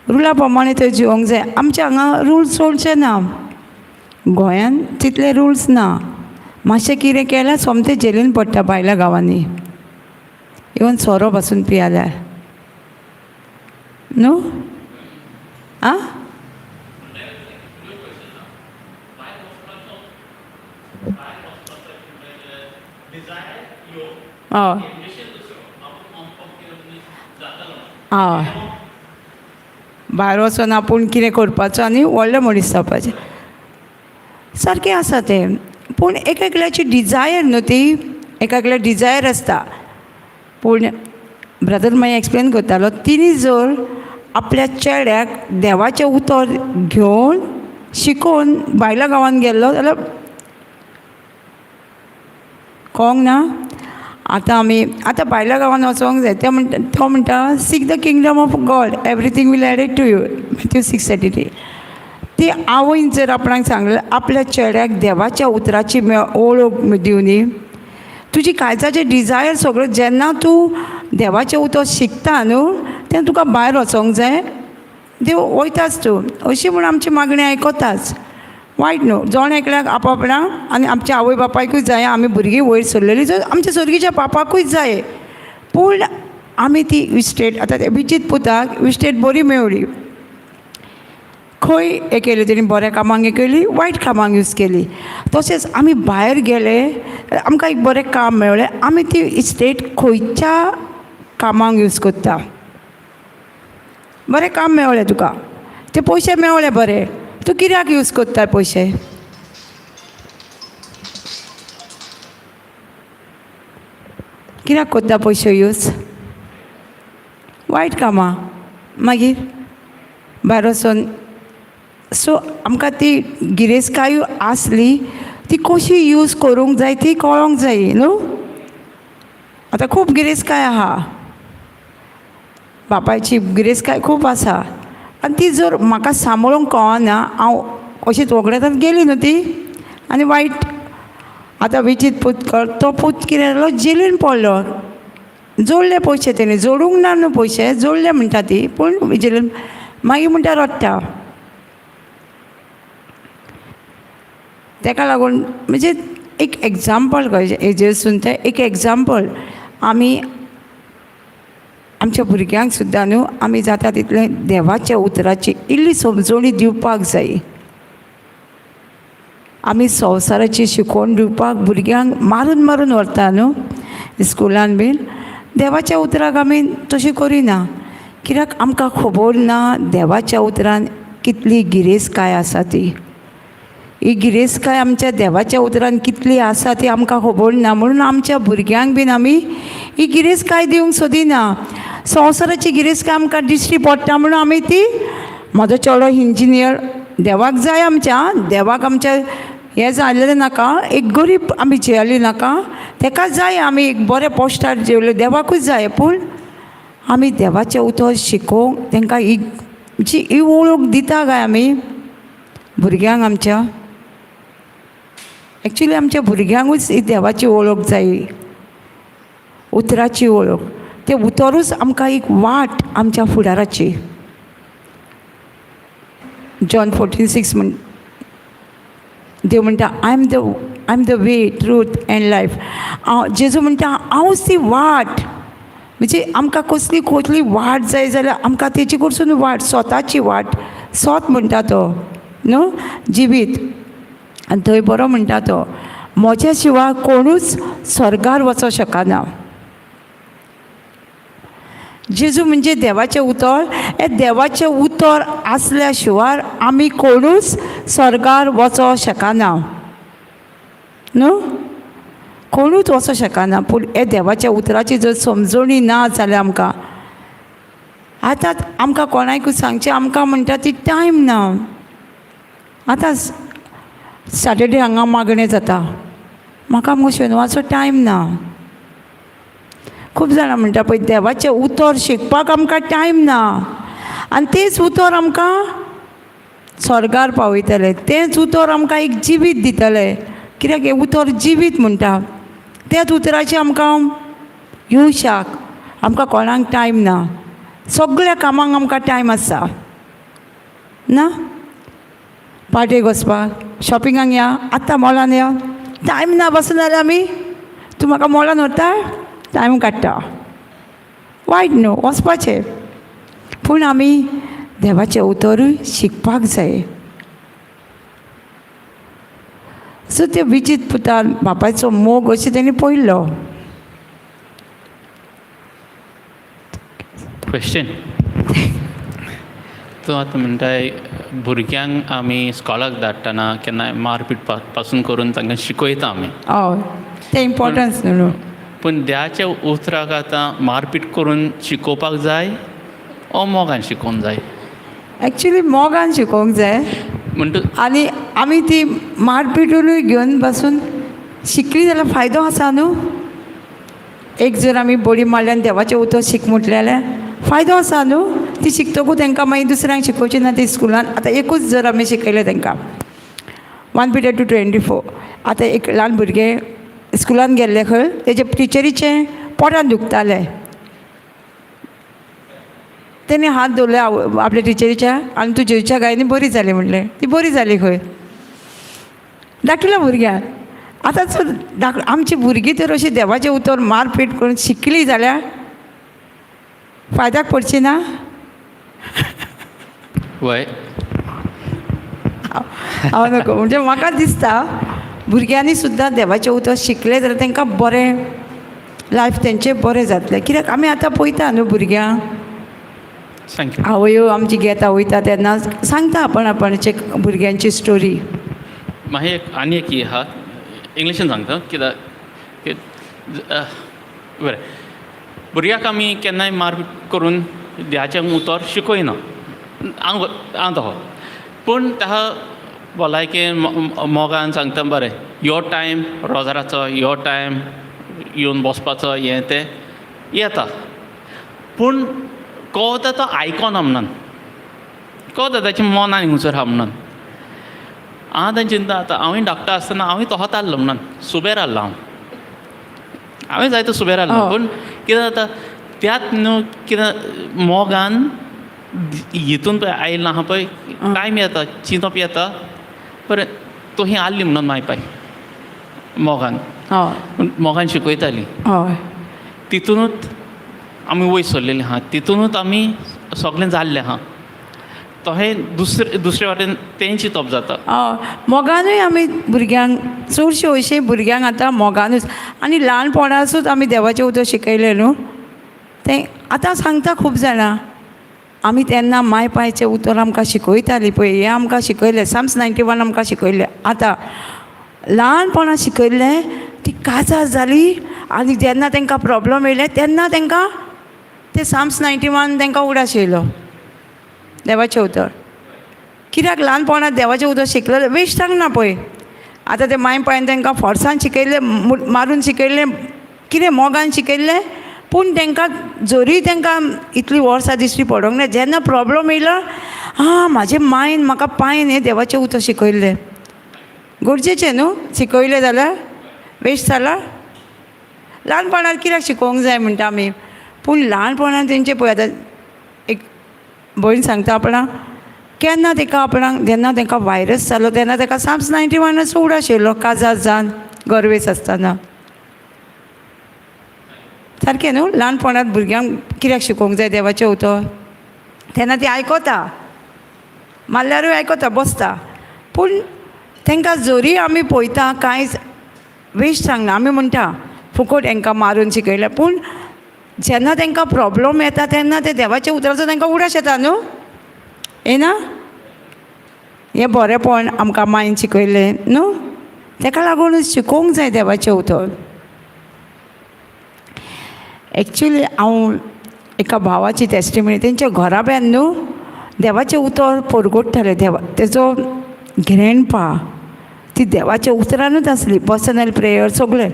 रुला प्रमाणे थंय जिवंक जाय. आमच्या हांगा रुल्स चडशे ना, गोंयान तितले रुल्स ना. मातशें कितें केल्यार सोमतें जेलीन पडटा भायल्या गांवांनी, इवन सोरो पासून पियाल्यार न्हू. आं, हय हय, भायर वचोन आपूण कितें करपाचो आनी व्हडलें मनीस जावपाचें, सारकें आसा तें. पूण एक एकल्याची डिजायर न्हू ती, एक एकल्या डिजायर आसता. पूण ब्रदर मागीर एक्सप्लेन करतालो, तिणी जर आपल्या चेड्याक देवाचें उतर घेवन शिकोवन भायल्या गांवान गेल्लो जाल्यार कळोंक ना. आतां आमी आतां भायल्या गांवान वचोंक जाय. ते म्हणटा, तो म्हणटा, seek the kingdom of God, everything will added to you, Matthew 6:33. ती आवयन जर आपणाक सांगलें आपल्या चेड्याक देवाच्या उतराची ओळख दिवनी, तुजी काळजाचे डिजायर सगळें जेन्ना तूं देवाचें उतर शिकता न्हू तेन्ना तुका भायर वचोंक जाय, देव वयताच तूं, अशी म्हूण आमची मागणी आयकताच. वायट न्हू, जण एकल्याक आपापणा आनी आमच्या आवय बापायकूय जाय, आमी भुरगीं वयर सरलेलीं जर आमच्या सर्गीच्या बापाकूय जाय. पूण आमी ती इस्टेट आतां ते विचीत पुताक इस्टेट बरी मेवली, खंय हें केलें तेणी, बऱ्या कामांक हें केली, वायट कामांक यूज केली. तशेंच आमी भायर गेले, आमकां एक बरें काम मेळ्ळें, आमी ती इस्टेट खंयच्या कामांक यूज करता. बरें काम मेवलें तुका, ते पयशे मेवले बरे, तूं कित्याक यूज करता पयशे? कित्याक करता पयशे यूज? वायट कामां. मागीर भायर वचोन सो आमकां ती गिरेस्तकाय आसली ती कशी यूज करूंक जाय ती कळोंक जाय न्हू. आतां खूब गिरेस्तकाय आहा, बापायची गिरेस्तकाय खूब आसा, आनी ती जर म्हाका सांबाळूंक कळना, हांव अशीच वगडायतात गेली न्हू ती आनी वायट. आतां विचीत पूत तो पूत कितें जालो, जेलीन पडलो. जोडले पयशे तेणी, जोडूंक ना न्हू पयशे, जोडले म्हणटा ती, पूण जेलीन मागीर म्हणटा रडटा. तेका लागून म्हणजे एक एग्जाम्पल कळचें हेजेरसून, तें एक एग्जाम्पल आमी आमच्या भुरग्यांक सुद्दां न्हू आमी जाता तितलें देवाच्या उतराची इल्ली समजवणी दिवपाक जाय. आमी संवसाराची शिकोवण दिवपाक भुरग्यांक मारून मारून व्हरता न्हू स्कुलान बीन, देवाच्या उतराक आमी तशें करिना, कित्याक आमकां खबर ना देवाच्या उतरान कितली गिरेस्तकाय आसा ती. ही गिरेस्तकाय आमच्या देवाच्या उतरान कितली आसा ती आमकां खबर ना, म्हणून आमच्या भुरग्यांक बीन आमी ही गिरेस्तकाय दिवंक सोदिना. संवसाराची गिरेस्तकाय आमकां दिश्टी पडटा म्हणून आमी ती, म्हजो चेडो इंजिनियर, देवाक जाय आमच्या, देवाक आमच्या हें जालेलें नाका, एक गरीब आमी जेवली नाका, तेका जाय आमी एक बरें पोस्टार जेवले, देवाकूच जाय. पूण आमी देवाचें उतर शिकोवंक तांकां ही जी ही वळख दिता काय आमी भुरग्यांक आमच्या? एक्चुली आमच्या भुरग्यांकूच ही देवाची वळख जाय, उतराची वळख. तें उतरूच आमकां एक वाट आमच्या फुडाराची. जॉन 14:6 म्हण देव म्हणटा, I am the way, truth and life. हांव, जेजू म्हणटा, हांवूच ती वाट. म्हणजे आमकां कसली कसली वाट जाय जाल्यार आमकां तेचे कडसून वाट, स्वताची वाट, सोत म्हणटा तो न्हू जिवीत. आनी थंय बरो म्हणटा तो, म्हज्या शिवाय कोणूच स्वर्गार वचोंक शकना. जेजू म्हणजे देवाचें उतर. हें देवाचें उतर आसल्या शिवाय आमी कोणूच स्वर्गार वचोंक शकना न्हू, कोणूच वचोंक शकना. पूण हे देवाच्या उतराची जर समजणी ना जाल्यार आमकां आतां आमकां कोणाकूय सांगचें आमकां म्हणटा ती टायम ना. आतां सॅटर्डे हांगा मागणें जाता, म्हाका मुगो शेनवारचो टायम ना. खूब जाणां म्हणटा पळय, देवाचें उतर शिकपाक आमकां टायम ना. आनी तेंच उतर आमकां स्वर्गार पावयतलें, तेंच उतर आमकां एक जिवीत दितलें. कित्याक हें उतर जिवीत म्हणटा. त्याच उतराचें आमकां येवशाक आमकां कोणाक टायम ना. सगळ्या कामांक आमकां टायम आसा ना. पार्टेक वचपाक, शॉपिंगाक या, आतां मॉलान या, टायम ना. बसून जाल्यार आमी, तूं म्हाका मॉलान व्हरता, टायम काडटा. वायट न्हू वचपाचें, पूण आमी देवाचें उतरूय शिकपाक जाय. सो ते विजीत पुतान बापायचो मोग अशें तेणी पळयल्लो. क्वेश्चन, तूं आतां म्हणटाय भुरग्यांक आमी स्कॉलाक धाडटना केन्नाय मारपीट पासून करून तांकां शिकयता आमी. हय, तें इम्पोर्टन्स न्हू. पूण देवाच्या उतराक आतां मारपीट करून शिकोवपाक जाय ओ मोगान शिकोवंक जाय? एक्चुली मोगान शिकोवंक जाय. म्हणटा आनी आमी ती मारपिटूनय घेवन बसून शिकली जाल्यार फायदो आसा न्हू. एक जर आमी बडी मारली आनी देवाचें उतर शीक म्हटलें जाल्यार फायदो आसा न्हू. ती शिकतकूच तांकां मागीर दुसऱ्यांक शिकोवची ना ती स्कुलान. आतां एकूच जर आमी शिकयलें तांकां 1 Peter 2:24. आतां एक ल्हान भुरगें स्कुलान गेल्लें खंय, तेजे टिचरीचें पोटान दुखतालें. तेणी हात दवरले आपल्या टिचरीच्या आनी तूं जेजूच्या गायनी बरी जाली म्हणलें. ती बरी जाली खंय धाकटुल्या भुरग्याक. आतां जर आमची भुरगीं तर अशी देवाचें उतर मारपीट करून शिकली जाल्यार फायद्याक पडची ना. वय हांव नको म्हणजे म्हाका दिसता भुरग्यांनी सुद्दां देवाचें उतर शिकलें जाल्यार तांकां बरें लायफ तेंचें बरें जातलें. कित्याक आमी आतां पळयता न्हू भुरग्यांक, आवयो आमची घेता वयता तेन्ना सांगता आपण आपणाचे भुरग्यांची स्टोरी. मागीर एक आनी एक ही आहा, इंग्लिशीन सांगता कित्याक बरें, भुरग्याक आमी केन्नाय मारपीट करून देवाचें उतर शिकयना हांव हांव तो, पूण ताका भलायकेन मोगान सांगता, बरें यो टायम रोजराचो, यो टायम येवन बसपाचो, हें तें येता. पूण कळता तो आयकोना म्हणून, कळता ताचें मन आनी हुंसर आहा म्हणून. हांव आतां चिंता, आतां हांवूय धाकटो आसतना हांवूय तोहोत आहलो म्हणून, सुबेर आहलो हांव, हांवें जायतो सुबेर आहलो. पूण कितें जाता त्यात न्हू कितें मोगान हितून पळय आयलां आहा पळय, टायम येता चिंतप येता, बरें तोही आहली म्हणून माय पाय मोगान, मोगान शिकयताली. तितूनच आमी वयर सरलेलीं आहा, तितूनच आमी सगळें जाल्लें आहा. तशें दुसरे दुसरे वाटेन तें चिंतप जाता. मोगानूय आमी भुरग्यांक चडशे अशें भुरग्यांक आतां मोगानूच आनी ल्हानपणासूच आमी देवाचें उतर शिकयलें न्हू. तें आतां सांगता खूब जाणां, आमी तेन्ना माय पायचें उतर आमकां शिकयतालीं पळय, हें आमकां शिकयलें, साम्स 91 आमकां शिकयलें. आतां ल्हानपणां शिकयल्लें ती काजार जाली आनी जेन्ना तांकां प्रोब्लम येयलें तेन्ना तांकां ते साम्स 91 तांकां उडास येयलो देवाचें उतर. कित्याक ल्हानपणांत देवाचें उतर शिकलें वेस्टाक ना पळय. आतां ते माय पायन तांकां फोर्सान शिकयलें, मारून शिकयलें, कितें मोगान शिकयल्लें, पूण तांकां जरी तांकां इतलीं वर्सां दिश्टी पडोंक ना, जेन्ना प्रोब्लम येयलो, आं म्हाजे मायन म्हाका पायन हें देवाचें उतर शिकयल्लें. गरजेचें न्हू शिकयलें जाल्यार वेस्ट जाला. ल्हानपणांत कित्याक शिकोवंक जाय म्हणटा आमी, पूण ल्हानपणांत तेंचे पळय आतां एक भयण सांगता आपणाक केन्ना तेका आपणाक जेन्ना तेका वायरस जालो तेन्ना तेका साम्स 91 उगडास येयलो काजार जावन गर्वेस आसतना. सारकें न्हू, ल्हानपणांत भुरग्यांक कित्याक शिकोवंक जाय देवाचें उतर, तेन्ना ती आयकता, मारल्यारूय आयकता बसता. पूण तांकां जरी आमी पळयता कांय वेस्ट सांगना, आमी म्हणटा फुकट हांकां मारून शिकयलें, पूण जेन्ना तांकां प्रोब्लम येता तेन्ना ते देवाच्या उतराचो तांकां उगडास येता न्हू, येना? हें बरेंपण आमकां मांयन शिकयलें न्हू, ताका लागून शिकोवंक जाय देवाचें उतर. एक्चुली हांव एका भावाची टेस्टिमनी, तेंच्या घराब्यान न्हू देवाचें उतर परगटतालें. देवा तेजो ग्रँडपा ती देवाच्या उतरानूच आसली, पर्सनल प्रेयर सगळें.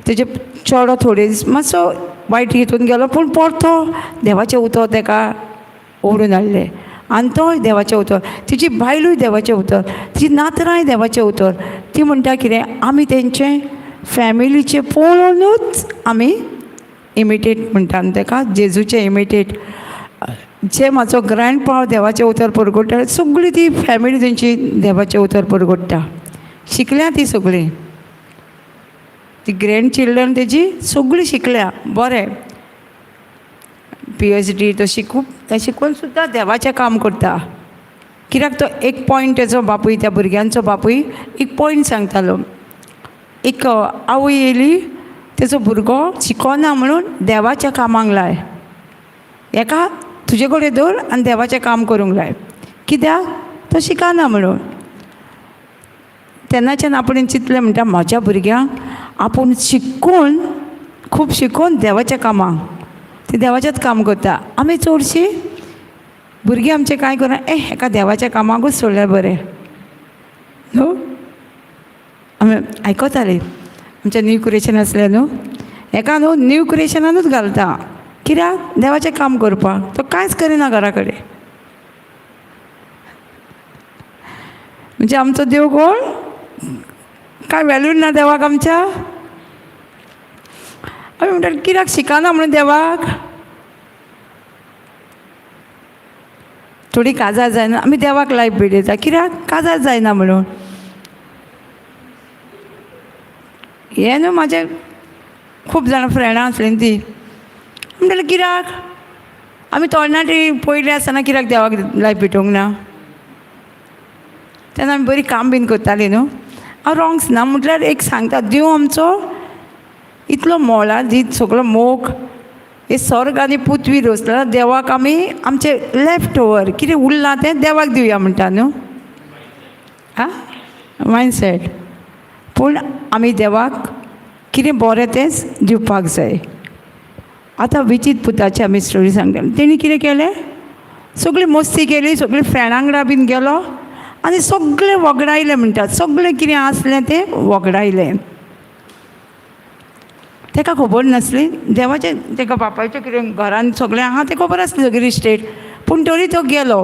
तेजे चेडो थोडे दीस मातसो वायट हितून गेलो, पूण परतो देवाचें उतर तेका ओडून हाडलें आनी तोय देवाचें उतर, तिची बायलूय देवाचें उतर, तिची नातरांय देवाचें उतर. ती म्हणटा कितें, आमी तेंचें फॅमिलीचें पळोवनूच आमी इमिटेट म्हणटा न्हू तेका, जेजूचें इमिटेट. जे म्हाजो ग्रँडपा देवाचें उतर परगट्टा, सगळी ती फॅमिली तेंची देवाचें उतर परगट्टा, शिकल्या ती सगळीं, ती ग्रँड चिल्ड्रन तेजी सगळीं शिकल्या बरें, PhD तो शिकून, तें शिकून सुद्दां देवाचें काम करता. कित्याक तो एक पॉयंट तेजो बापूय, त्या भुरग्यांचो बापूय एक पॉयंट सांगतालो, एक आवय येयली तेजो भुरगो शिकोना म्हणून देवाच्या कामाक लाय, हेका तुजे कडेन दवर आनी देवाचें काम करूंक लाय, कित्याक तो शिकना म्हणून. तेन्नाच्यान आपणें चिंतलें म्हणटा म्हज्या भुरग्यांक आपूण शिकून, खूब शिकून देवाच्या कामाक, ती देवाचेंच काम करता. आमी चडशीं भुरगीं आमचें कांय करूं, ए हेका देवाच्या कामाकूच सोडल्यार बरें न्हू. आमी आयकतालीं आमचें न्यू क्रिएशन आसलें न्हू, हेका न्हू न्यू क्रिएशनानूच घालता, कित्याक देवाचें काम करपाक, तो कांयच करिना घरा कडेन. म्हणजे आमचो देव कोण, कांय वेल्यू ना देवाक आमच्या. आमी म्हणटात कित्याक शिकना म्हणून देवाक, थोडी काजार जायना आमी देवाक लायफ भेटयता, कित्याक काजार जायना म्हणून. हें न्हू म्हाजें खूब जाणां फ्रेंडां आसलीं ती म्हणटाली कित्याक आमी तरणाटी पयलीं आसतना कित्याक देवाक लायफ भेटोवंक ना, तेन्ना आमी बरी काम बीन करतालीं न्हू. हांव रोंग्स ना म्हटल्यार एक सांगता, देव आमचो इतलो मोलादीक सगळो मोग, हे स्वर्ग आनी पृथ्वी रचला देवाक आमी आमचें लेफ्ट ओवर कितें उरलां तें देवाक दिवया म्हणटा न्हू, आं मायंडसेट. पूण आमी देवाक कितें बरें तेंच दिवपाक जाय. आतां विचीत पुताची आमी स्टोरी सांगता. तेणी कितें केलें, सगळी मस्ती केली, सगळी फ्रेंडां वांगडा बीन गेलो आनी सगळें वगडायलें म्हणटात, सगळें कितें आसलें तें वगडायलें. तेका खबर नासली देवाचें, तेका बापायचें कितें घरान सगळें आहा तें खबर आसलें सगळी इस्टेट, पूण तरी तो गेलो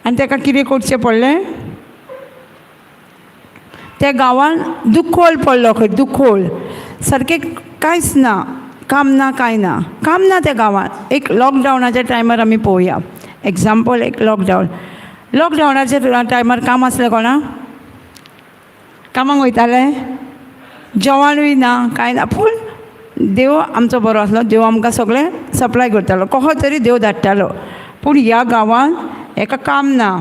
आनी तेका कितें करचें पडलें, त्या गांवान दुखोल पडलो खंय, दुखोल सारकें कांयच ना, काम ना, कांय ना, काम ना त्या गांवान. एक लॉकडावनाच्या टायमार आमी पळोवया एग्जाम्पल, एक लॉकडावन, लॉकडावनाच्या टायमार काम आसलें कोणा, कामाक वयताले, जेवणूय ना, कांय ना, पूण देव आमचो बरो आसलो, देव आमकां सगळें सप्लाय करतालो, कसो तरी देव धाडटालो. पूण ह्या गांवान हेका काम ना,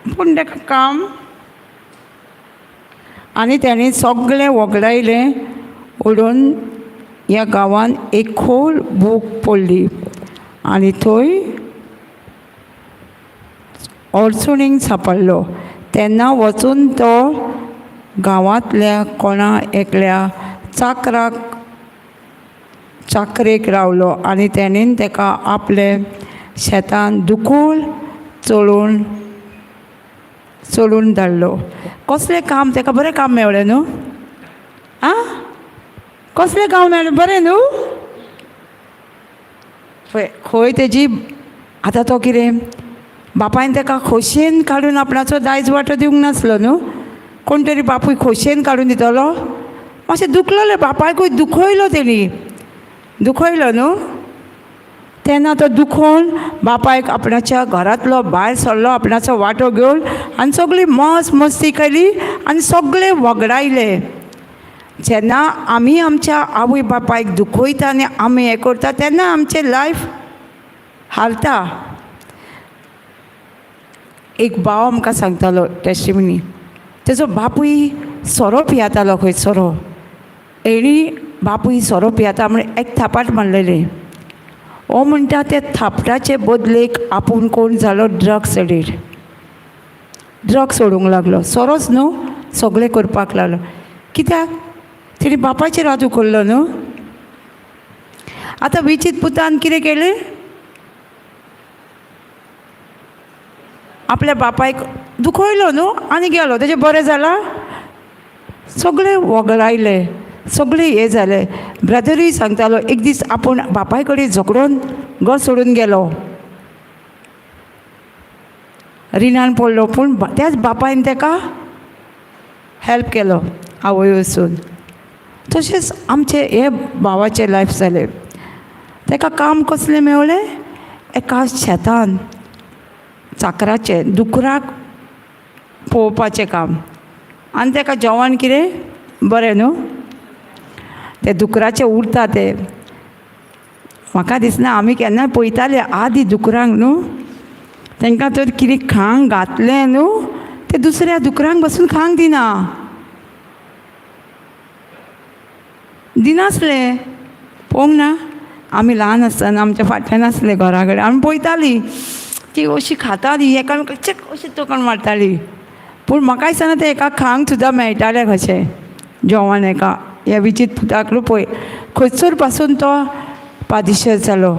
पूण ताका काम आनी तेणें सगळें वगडायलें उडोवन ह्या गांवान एक खोल भूक पडली आनी थंय अडचणींक सांपडलो. तेन्ना वचून तो गांवांतल्या कोणा एकल्या चाकराक चाकरेक रावलो आनी तेणेन तेका आपले शेतान दुकूळ चलोवन चलून धाडलो. कसलें काम तेका, बरें काम मेळ्ळें न्हू, आं कसलें काम मेळ्ळें बरें न्हू. पळय खंय तेजी आतां तो कितें बापायन ताका खोशयेन काडून आपणाचो दायज वांटो दिवंक नासलो न्हू. कोण तरी बापूय खोशयेन काडून दितलो? मातशें दुखलेलें, बापायकूय दुखयलो तेणी, दुखयलो न्हू. तेन्ना तो दुखोवन बापायक आपणाच्या घरांतलो भायर सरलो, आपणाचो वांटो घेवन, आनी सगळी मज मस्ती केली आनी सगळे वगडायले. जेन्ना आमी आमच्या आवय बापायक दुखयता आनी आमी हें करता तेन्ना आमचें लायफ हालता. एक भाव आमकां सांगतालो टेस्टिमनी, तेजो बापूय सोरो पियेतालो खंय सोरो. हेणी बापूय सोरो पियेता म्हण एक थापाट मारलेलें. हो म्हणटा त्या थापटाचे बदलेक आपूण कोण जालो, ड्रग्स एडिक्ट. ड्रग्स सोडूंक लागलो, सोरोच न्हू सगळें करपाक लागलो. कित्याक तेणी बापायचेर हात उखल्लो न्हू. आतां विचीत पुतान कितें केलें, आपल्या बापायक दुखयलो न्हू आनी गेलो. तेजें बरें जालां, सगळें वगडायलें, सगळें हें जालें. ब्रदरूय सांगतालो एक दीस आपूण बापाय कडेन झगडोन घर सोडून गेलो, रिणान पडलो, पूण त्याच बापायन ताका हेल्प केलो आवय वचून. तशेंच आमचें हे भावाचें लायफ जालें. ताका काम कसलें मेवलें, एका शेतान चाकराचें, दुकराक पळोवपाचें काम. आनी ताका जेवण कितें बरें न्हू, तें दुकराचें उरता तें. म्हाका दिसना आमी केन्ना पळयताले आदी दुकरांक न्हू, तांकां तर कितें खांक घातलें न्हू तें दुसऱ्या दुकरांक बसून खांक दिना, दिनासलें. पळोवंक ना आमी ल्हान आसतना आमच्या फाटल्यान आसलें घरा कडेन, आमी पळयतालीं ती अशी खाताली, एकामेकाक अशी तोखण मारताली. पूण म्हाका दिसना तें एका खांक सुद्दां मेळटालें कशें जेवण एका. ह्या विचीत पुताक पळय खंयसर पासून तो पादिशर जालो.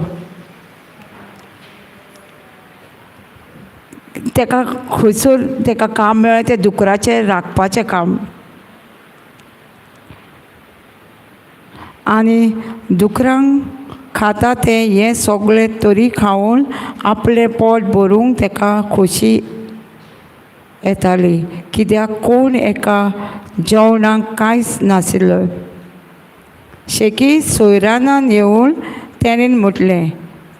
ताका खंयसर ताका काम मेळ्ळें, तें दुकराचें राखपाचें काम. आनी दुकरांक खाता तें हें सगळें तरी खावन आपलें पोट भरूंक ताका खोशी येताली. कित्याक कोण एका जेवणाक कांयच नाशिल्लो. शेकी सोयरानान येवन तेणेन म्हटलें,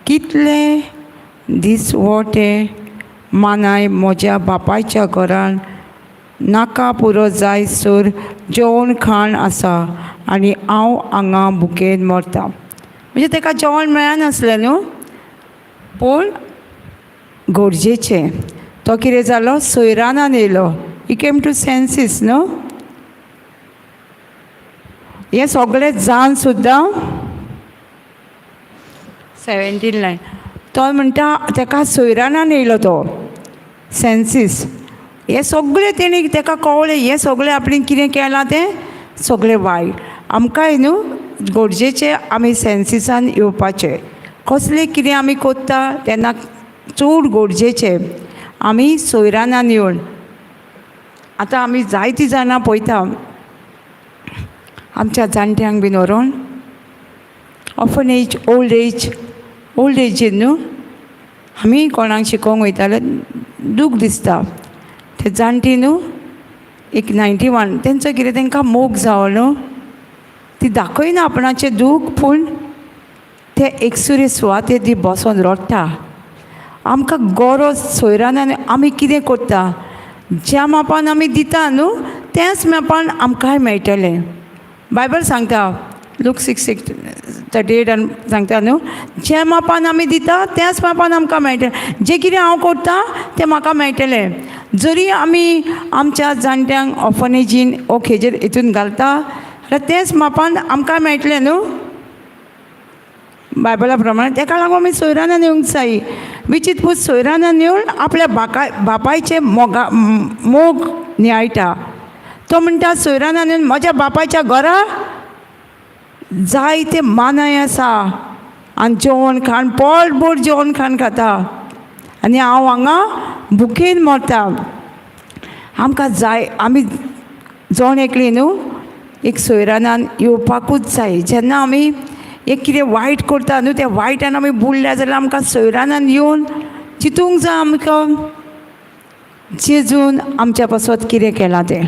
कितले दीस हो ते मानाय म्हज्या बापायच्या घरान नाका पुरो जायसर जेवण खाण आसा आनी हांव हांगा भुकेन मरता. म्हणजे ताका जेवण मेळनासलें न्हू, पूण गरजेचें. तो कितें जालो, सोयरानान येयलो. ही केम टू सेन्सीस न्हू. हें सगळें जावन सुद्दां 17 लायन तो म्हणटा ताका सोयरानान येयलो तो सेन्सीस. हें सगळें तेणी ताका कळ्ळें, हें सगळें आपणें कितें केलां तें सगळें वायट. आमकांय न्हू गरजेचें आमी सेन्सिसान येवपाचें. कसलें कितें आमी कोत्ता तेन्ना चड गरजेचें आमी सोयरानान येवन. आतां आमी जायतीं जाणां पळयता आमच्या जाणट्यांक बीन व्हरोन ऑर्फनेज, ओल्ड एज, ओल्ड एजीन न्हू आमी कोणाक शिकोवंक वयताले, दूख दिसता. ते जाणटी न्हू एक 91, तेंचो कितें तांकां मोग जावो न्हू, ती दाखयना आपणाचें दूख, पूण ते एकसुरे सुवातेर ती बसोन रडटा. आमकां गरज सोयरान आनी आमी कितें करता, ज्या मापान आमी दिता न्हू त्याच मापान आमकांय मेळटलें. बायबल सांगता लूक 6:38 सांगता न्हू, ज्या मापान आमी दिता त्याच मापान आमकां मेळटलें. जें कितें हांव करता तें म्हाका मेळटलें. जरी आमी आमच्या जाणट्यांक ऑर्फनेजीन ओकेजेर हितून घालता जाल्यार तेंच मापान आमकां मेळटलें न्हू बायबला प्रमाणे. तेका लागून आमी सोयरानान येवंक जाय. विचीत पूत सोयरानान येवन आपल्या बापायचे मोग नियाळटा. तो म्हणटा सोयरानान येवन म्हज्या बापायच्या घरा जायते मानाय आसा आनी जेवण खाण पोटभर जेवण खाण खाता आनी हांव हांगा भुकेन मरता. आमकां जाय आमी जण एकली न्हू एक सोयरानान येवपाकूच जाय. जेन्ना आमी एक कितें वायट करता न्हू त्या वायटान आमी बुडल्या जाल्यार आमकां सोयरानान येवन चिंतूंक जाय आमकां जेजून आमच्या पासत कितें केलां तें.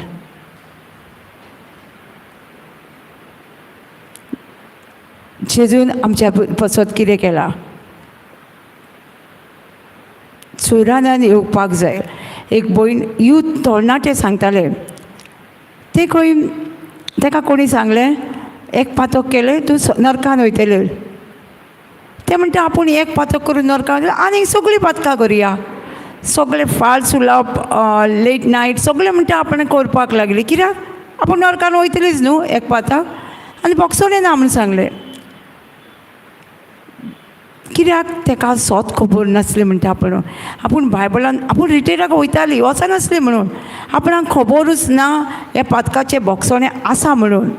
जेजून आमच्या पासत कितें केलां. सुरानान येवपाक जाय. एक भयण यूथ तरणाटे सांगताले, ते खंय ताका कोणी सांगलें एक पातक केलें तूं नरकान वयतलें. ते म्हणटा आपूण एक पातक करून नरकान वयतलें, आनीक सगळीं पातकां करुया, सगळे फाल्स उलोवप, लेट नायट सगळें म्हणटा आपण करपाक लागली, कित्याक आपूण नरकान वयतलीच न्हू एक पातक, आनी बोगसोणें ना म्हूण सांगलें. कित्याक ताका सोत खबर नासली म्हणटा आपण, आपूण बायबलान आपूण रिटेराक वयताली, वचनासली म्हणून आपणाक खबरूच ना हे पातकाचें बोगसोणें आसा म्हणून.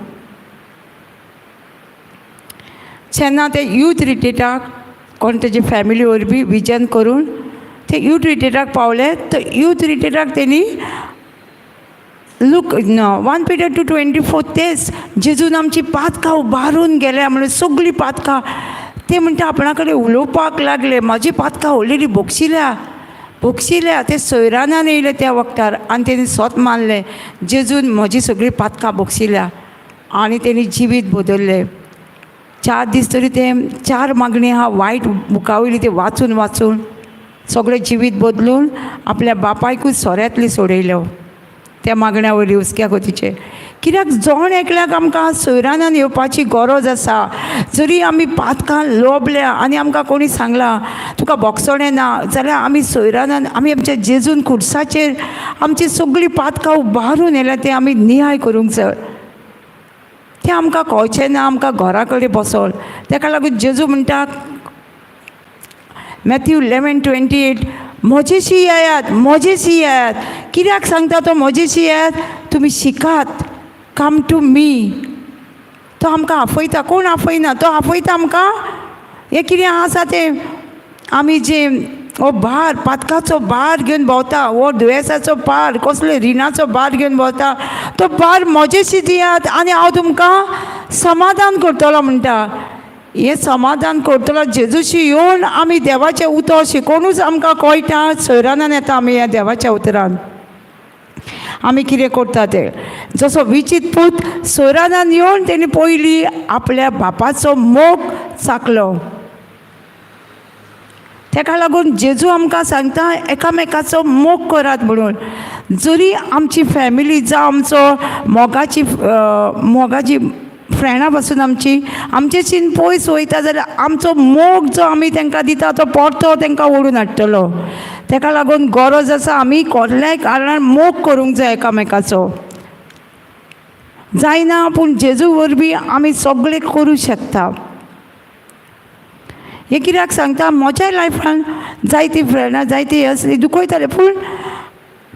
जेन्ना ते यूथ रिट्रीटाक कोण तेजी फॅमिली वरवीं विजन करून ते यूथ रिट्रीटाक पावले, तर यूथ रिट्रीटाक तेणी लूक 1 Peter 2:24 तेच जेजून आमची पातकां उबारून गेल्या म्हणून सगळीं पातकां. ते म्हणटा आपणा कडेन उलोवपाक लागले, म्हाजी पातकां ऑलरेडी भोगशिल्या भोगशिल्या. ते सोयरानान येयले त्या वखदार आनी तेणी सोत मानलें जेजून म्हजी सगळीं पातकां भोगशिल्या आनी तेणी जिवीत बदल्लें. 4 दीस तरी ते 4 मागणी आहा वायट बुका वयली ते वाचून वाचून सगळें जिवीत बदलून आपल्या बापायकूच सोऱ्यांतली सोडयलो त्या मागण्या वयली हुस्क्या गोतीचे. कित्याक जण एकल्याक आमकां सोयरानान येवपाची गरज आसा. जरी आमी पातकां लोबल्या आनी आमकां कोणी सांगलां तुका बोगसणें ना जाल्यार आमी सोयरानान आमी आमच्या जेजून खुर्साचेर आमची सगळीं पातकां उबारून येयल्या तें आमी नियाळ करूंक जाय. तें आमकां कळचें ना, आमकां घरा कडेन बसोन. तेका लागून जेजू म्हणटा मॅथ्यू 11:28 म्हजेशी येयात, म्हजेशी येयात. कित्याक सांगता तो म्हजेशी येयात? तुमी शिकात, कम टू मी. तो आमकां आफयता, कोण आफयना, तो आफयता आमकां. हें कितें आसा तें आमी जे हो भार पातकाचो भार घेवन भोंवता, हो दुयेंसाचो भार, कसले रिणाचो भार घेवन भोंवता, तो भार म्हजेशी दियात आनी हांव तुमकां समाधान करतलो म्हणटा. हें समाधान करतलो जेजूशी येवन आमी देवाचें उतर शिकोवनूच आमकां कळटा. सोयरानान येता आमी ह्या देवाच्या उतरान आमी कितें करता तें. जसो विचीत पूत सोयरानान येवन तेणी पयलीं आपल्या बापाचो मोग चाकलो. तेका लागून जेजू आमकां सांगता एकामेकाचो मोग करात म्हणून. जरी आमची फॅमिली जावं आमचो मोगाची मोगाची फ्रेंडां पासून आमची आमचेशीन पयस वयता जाल्यार आमचो मोग जो आमी तांकां दिता तो परतो तांकां ओडून हाडटलो. तेका लागून गरज आसा आमी कसल्याय कारणान मोग करूंक जाय एकामेकाचो. जायना पूण जेजू वरवीं आमी सगळें करूं शकता. हें कित्याक सांगता, म्हज्या लायफान जायतीं फ्रेंडां जायतीं हें आसलीं दुखयतालें, पूण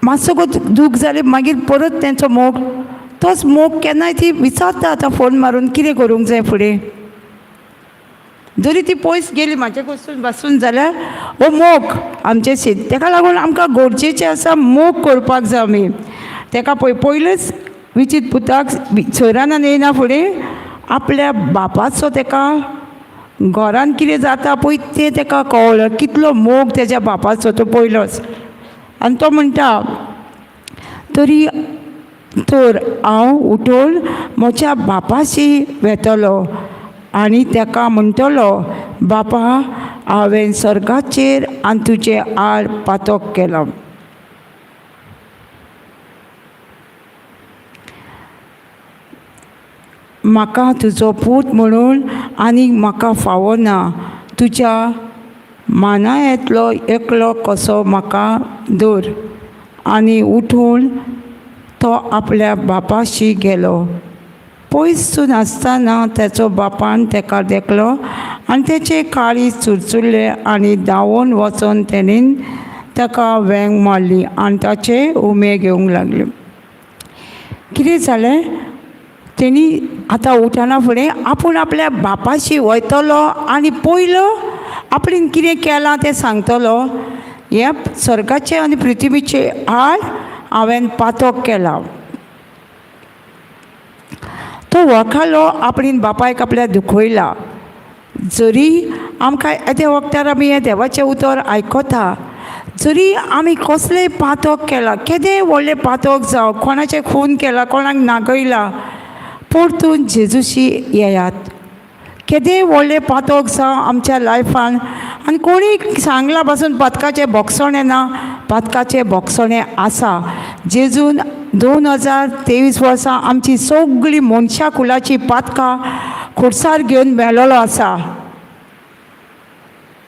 मातसो दूख जालें मागीर परत तेंचो मोग, तोच मोग केन्नाय ती विचारता आतां फोन मारून कितें करूंक जाय फुडें. जरी ती पयस गेली म्हाजे कडसून बसून जाल्यार हो मोग आमचे शीत. तेका लागून आमकां गरजेचें आसा मोग करपाक जाय आमी. तेका पळय पयलेच विचीत पुताक सोयरानान येयना फुडें आपल्या बापाचो तेका घरान कितें जाता पळय तें तेका कळ्ळें, कितलो मोग तेज्या बापाचो तो पयलोच. आनी तो म्हणटा तरी तर हांव उठून म्हज्या बापाशी वेतलो आनी तेका म्हणटलो, बापा हांवें स्वर्गाचेर आनी तुजे आड पातक केलो. म्हाका तुजो पूत म्हणून आनी म्हाका फावो ना, तुज्या मानायेंतलो एकलो कसो म्हाका दवर. आनी उठून तो आपल्या बापाशी गेलो. पयसून आसतना तेचो बापान तेका देखलो आनी तेचें काळीज चुरचुरलें आनी धांवून वचोन तेणेन ताका वेंग मारली आनी ताचे उमे घेवंक लागले. कितें जालें, तेणी आतां उठना फुडें आपूण आपल्या बापाशी वयतलो आनी पयलो आपणें कितें केलां तें सांगतलो. हें स्वर्गाचें आनी पृथ्वीचें आड हांवें पातक केलां. तो वळखलो आपणें बापायक आपल्या दुखयला. जरी आमकां येद्या वखदार आमी हें देवाचें उतर आयकता जरी आमी कसलेंय पातक केलां, केदेंय व्हडलें पातक जावं, कोणाचें खून केलां, कोणाक नागयला, परतून जेजूशी येयात. केदेंय व्हडलें पातक जावं आमच्या लायफान, आनी कोणी सांगलां पासून पातकाचें भोगसणें ना, पातकाचें भोगसणें आसा. जेजून 2023 वर्सां आमची सगळीं मनशां कुलाची पातकां खुर्सार घेवन मेलोलो आसा.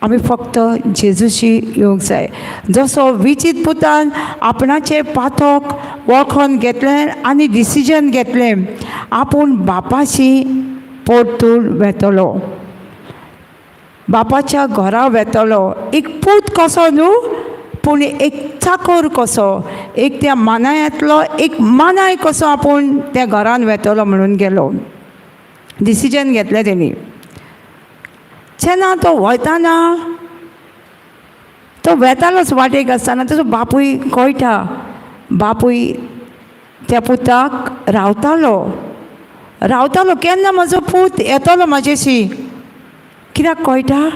आमी फक्त जेजूशी येवंक जाय. जसो विचीत पुतान आपणाचें पातक वळखोन घेतलें आनी डिसिजन घेतलें आपूण बापाशी परतून वेतलो, बापाच्या घरा वेतलो. एक पूत कसो न्हू, पूण एक चाकोर कसो, एक त्या मानायांतलो एक मानाय कसो आपूण त्या घरान वेतलो म्हणून गेलो. डिसिजन घेतलें तेणी. जेन्ना तो वयताना, तो वेतालोच वाटेक आसतना ताजो बापूय कळटा. बापूय त्या पुताक रावतालो, रावतालो केन्ना म्हजो पूत येतलो म्हाजेशी. कित्याक कळटा?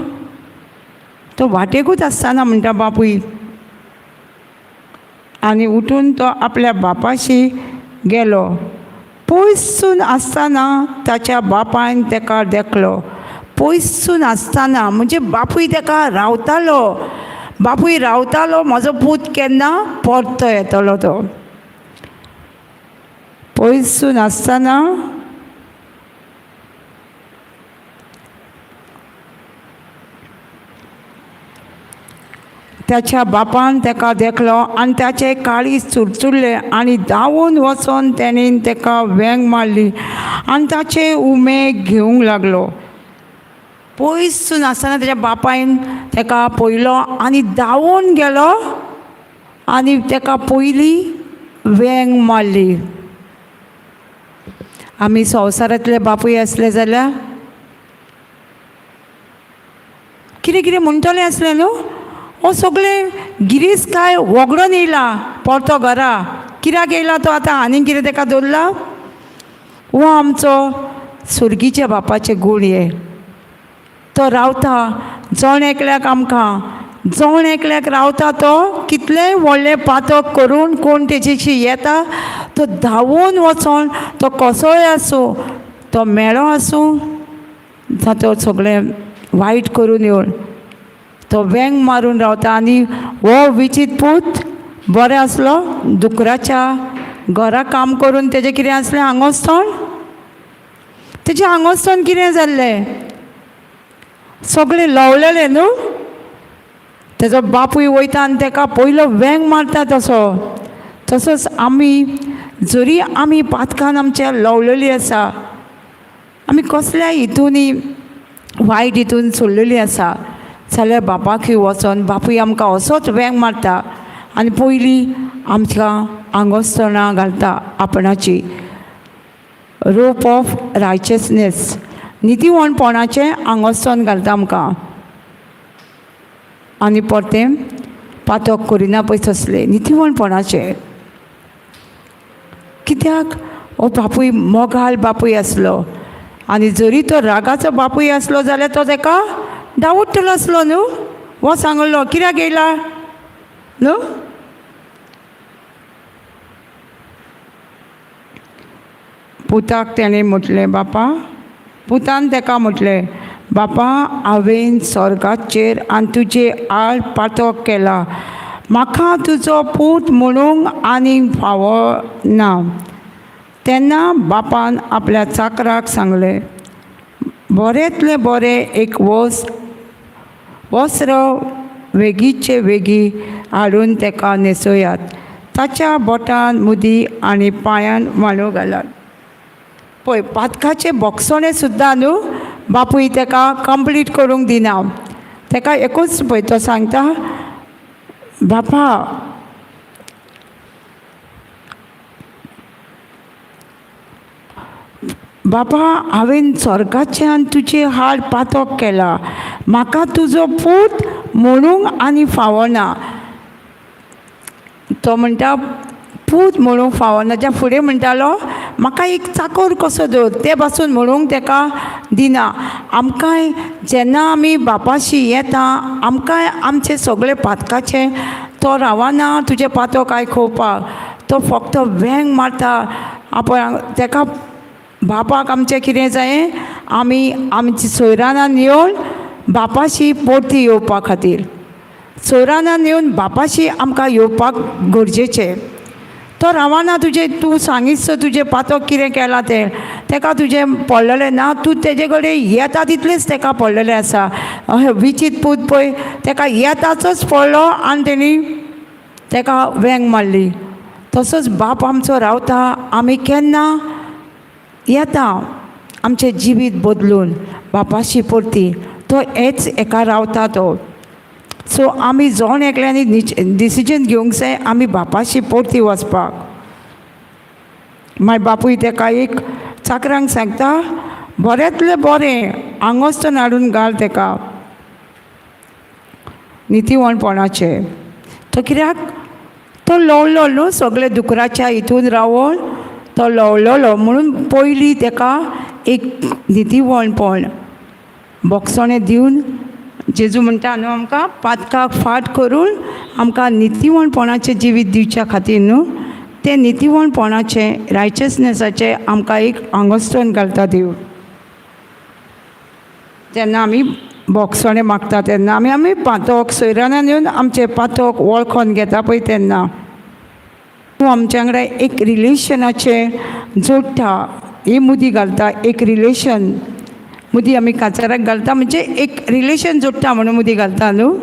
तो वाटेकूच आसतना म्हणटा बापूय. आनी उठून तो आपल्या बापाशी गेलो. पयसून आसतना ताच्या बापायन ताका देखलो. पयसून आसतना म्हणजे बापूय ताका रावतालो, बापूय रावतालो म्हजो पूत केन्ना परतो येतलो. तो पयसून आसतना त्याच्या बापान ताका देखलो आनी ताचें काळीज चुरचुरलें आनी धांवून वचोन तेणेन ताका वेंग मारली आनी ताचे उमे घेवंक लागलो. पयसून आसतना ताच्या बापायन ताका पळयलो आनी धांवून गेलो आनी ताका पयली वेंग मारली. आमी संवसारांतले बापूय आसले जाल्यार कितें कितें म्हणटलें आसलें न्हू. हो सगळें गिरेस्त काय वगडोन येयला परतो घरा, कित्याक येयला तो आतां आनीक कितें ताका दवरला. हो आमचो सुर्गीच्या बापाचे गूण हे. तो रावता जण एकल्याक, आमकां जण एकल्याक रावता. तो कितलेंय व्हडलें पातक करून कोण तेजेशी येता तो धांवून वचोन, तो कसोय आसूं, तो मेळो आसूं, तो सगळें वायट करून येवन तो वेंग मारून रावता. आनी हो विचीत पूत बरें आसलो, दुकराच्या घरा काम करून तेजें कितें आसलें आंगोस्तोण, तेजें आंगोस्तोण कितें जाल्लें सगळें लवलेलें न्हू. तेजो बापूय वयता आनी ताका पयलो वेंग मारता. तसो तसोच आमी जरी आमी पातकान आमच्या लवलेली आसा, आमी कसल्या हितूनी वायट हितून सोडलेली आसा जाल्यार बापाकूय वचोन बापूय आमकां असोच वेंग मारता आनी पयलीं आमकां आंगोस्तोणां घालता आपणाची. रोप ऑफ रायचसनेस, नितीवणपणाचें आंगोस्तोण घालता आमकां आनी परतें पातक करिना पळय तसलें नितीवणपणाचें. कित्याक हो बापूय मोगाल बापूय आसलो आनी जरी तो रागाचो बापूय आसलो जाल्यार तो ताका डावडटलो आसलो न्हू. हो सांगलो कित्याक येयला न्हू. पुताक तेणें म्हटलें, बापा, पुतान ताका म्हटलें, बापा हांवें स्वर्गाचेर आनी तुजे आड पातक केला, म्हाका तुजो पूत म्हणूंक आनीक फावो ना. तेन्ना बापान आपल्या चाकराक सांगलें, बरेंतलें बरें एक वस्त्र वेगीचे वेगी हाडून ताका न्हेसयात, ताच्या बोटान मुदी आनी पांयान मांडो घालात. पळय पातकाचें भोगसणें सुद्दां न्हू बापूय ताका कंप्लीट करूंक दिना. ताका एकूच पळय तो सांगता, बापा बापा हांवें स्वर्गाच्यान तुजें हाड पातक केला, म्हाका तुजो पूत म्हणूंक आनी फावना. तो म्हणटा पूत म्हणूंक फावना. त्या फुडें म्हणटालो म्हाका एक चाकोर कसो दवर, ते पासून म्हणूंक ताका दिना. आमकांय जेन्ना आमी बापाशी येता आमकांय आमचे सगळे पातकाचें तो रावना तुजें पातोक आयकोवपाक, तो फक्त वेंग मारता. आपण तेका बापाक आमचें कितें जायें, आमी आमची सोयरानान येवन बापाशी परती येवपा खातीर, सोयरानान येवन बापाशी आमकां येवपाक गरजेचें. तो रावना तुजें, तूं सांगीत तुजें पातोक कितें केलां तें, तेका तुजें पडलेलें ना, तूं तेजे कडेन येता तितलेंच तेका पडलेलें आसा. अहें विचीत पूत पळय तेका येताचोच पडलो आनी तेणी तेका वेंग मारली. तसोच बाप आमचो रावता, आमी केन्ना येता आमचें जिवीत बदलून बापाशी परती, तो हेच एका रावता तो. सो आमी जण एकल्यांनी डिसिजन घेवंक जाय आमी बापाशी परती वचपाक. मागीर बापूय तेका एक चाकरांक सांगता, बऱ्यांतलें बरें आंगोस्तन हाडून घाल तेका नितीवणपणाचें. तो कित्याक तो लवलो न्हू सगळे दुकराच्या हितून रावोन तो लवलोलो, म्हणून पयलीं तेका एक नितीवणपण बोगसणें दिवन जेजू म्हणटा न्हू आमकां पातकाक फाट करून आमकां नितीवणपणाचें जिवीत दिवच्या खातीर न्हू, तें नितीवणपणाचें रायचसनेसाचें आमकां एक आंगोस्तन घालता देव. जेन्ना आमी बोगसणें मागता तेन्ना आमी आमी पातोक सोयरानान येवन आमचें पातोक वळखोन घेता पळय तेन्ना तूं आमच्या वांगडा एक रिलेशनाचें जोडटा, ही मुदी घालता, एक रिलेशन मुदी आमी काचाराक घालता म्हणजे एक रिलेशन जोडटा म्हणून मुदी घालता न्हू.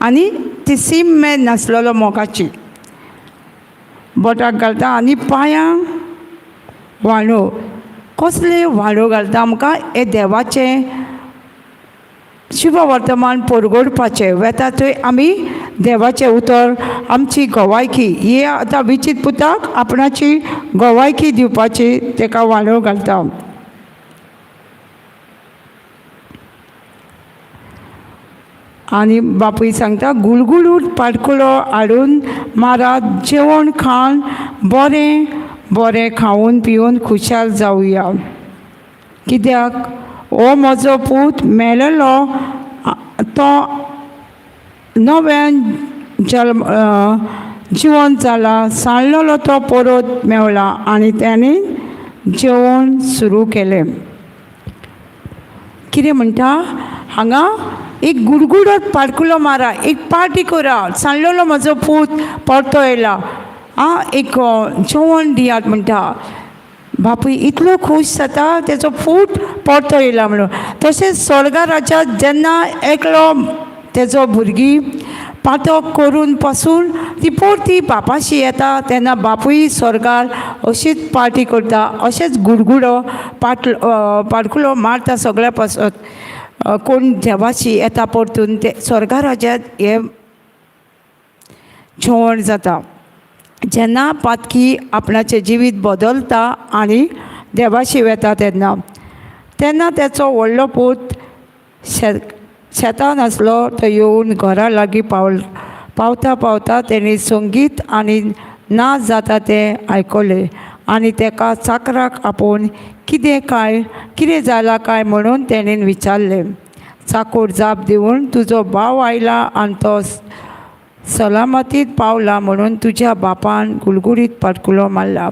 आनी ती सीम मेन नासलेलो मोगाची बोटाक घालता आनी पांयांक व्हाणो, कसले व्हाणो घालता आमकां हें देवाचें शुभ वर्तमान परगोडपाचें वेता थंय आमी देवाचें उतर आमची गवायकी ही आतां विचीत पुताक आपणाची गवायकी दिवपाची तेका व्हाणो घालता. आनी बापूय सांगता गुलगुलूट पाटकुलो हाडून मारात, जेवण खाण बरें बरें खावन पिवन खुशाल जावया, कित्याक हो म्हजो पूत मेलेलो तो नव्यान जल्म जिवन जाला, सांडलेलो तो परत मेवला. आनी ताणें जेवण सुरू केलें. कितें म्हणटा हांगा, एक गुडगुडत पाडकुलो मारा, एक पार्टी करा, सांडलेलो म्हजो पूत परतो येयला, आं एक जेवण दियात म्हणटा. बापूय इतलो खूश जाता तेचो पूत परतो येयला म्हणून. तशेंच स्वर्गा राज्यांत जेन्ना एकलो तेजो भुरगीं पातक करून पासून ती परती बापाशी येता तेन्ना बापूय स्वर्गार अशीच पार्टी करता, अशेंच गुडगुडो पाटकुलो मारता सगळ्या पासत. कोण देवाशी येता परतून ते स्वर्गा राज्यांत हें जेवण जाता. जेन्ना पातकी आपणाचें जिवीत बदलता आनी देवाशी वेता तेन्ना, तेन्ना तेचो व्हडलो पूत शेतान आसलो तो येवन घरा लागीं पावता पावता तेणी संगीत आनी नाच जाता तें आयकलें आनी तेका चाकराक आपोवन कितें काय कितें जालां काय म्हणून तेणेन विचारलें. चाकोर जाप दिवन तुजो भाव आयला आनी तो सलामतीत पावला म्हणून तुज्या बापान गुलगुलीत पाटकुलो मारला.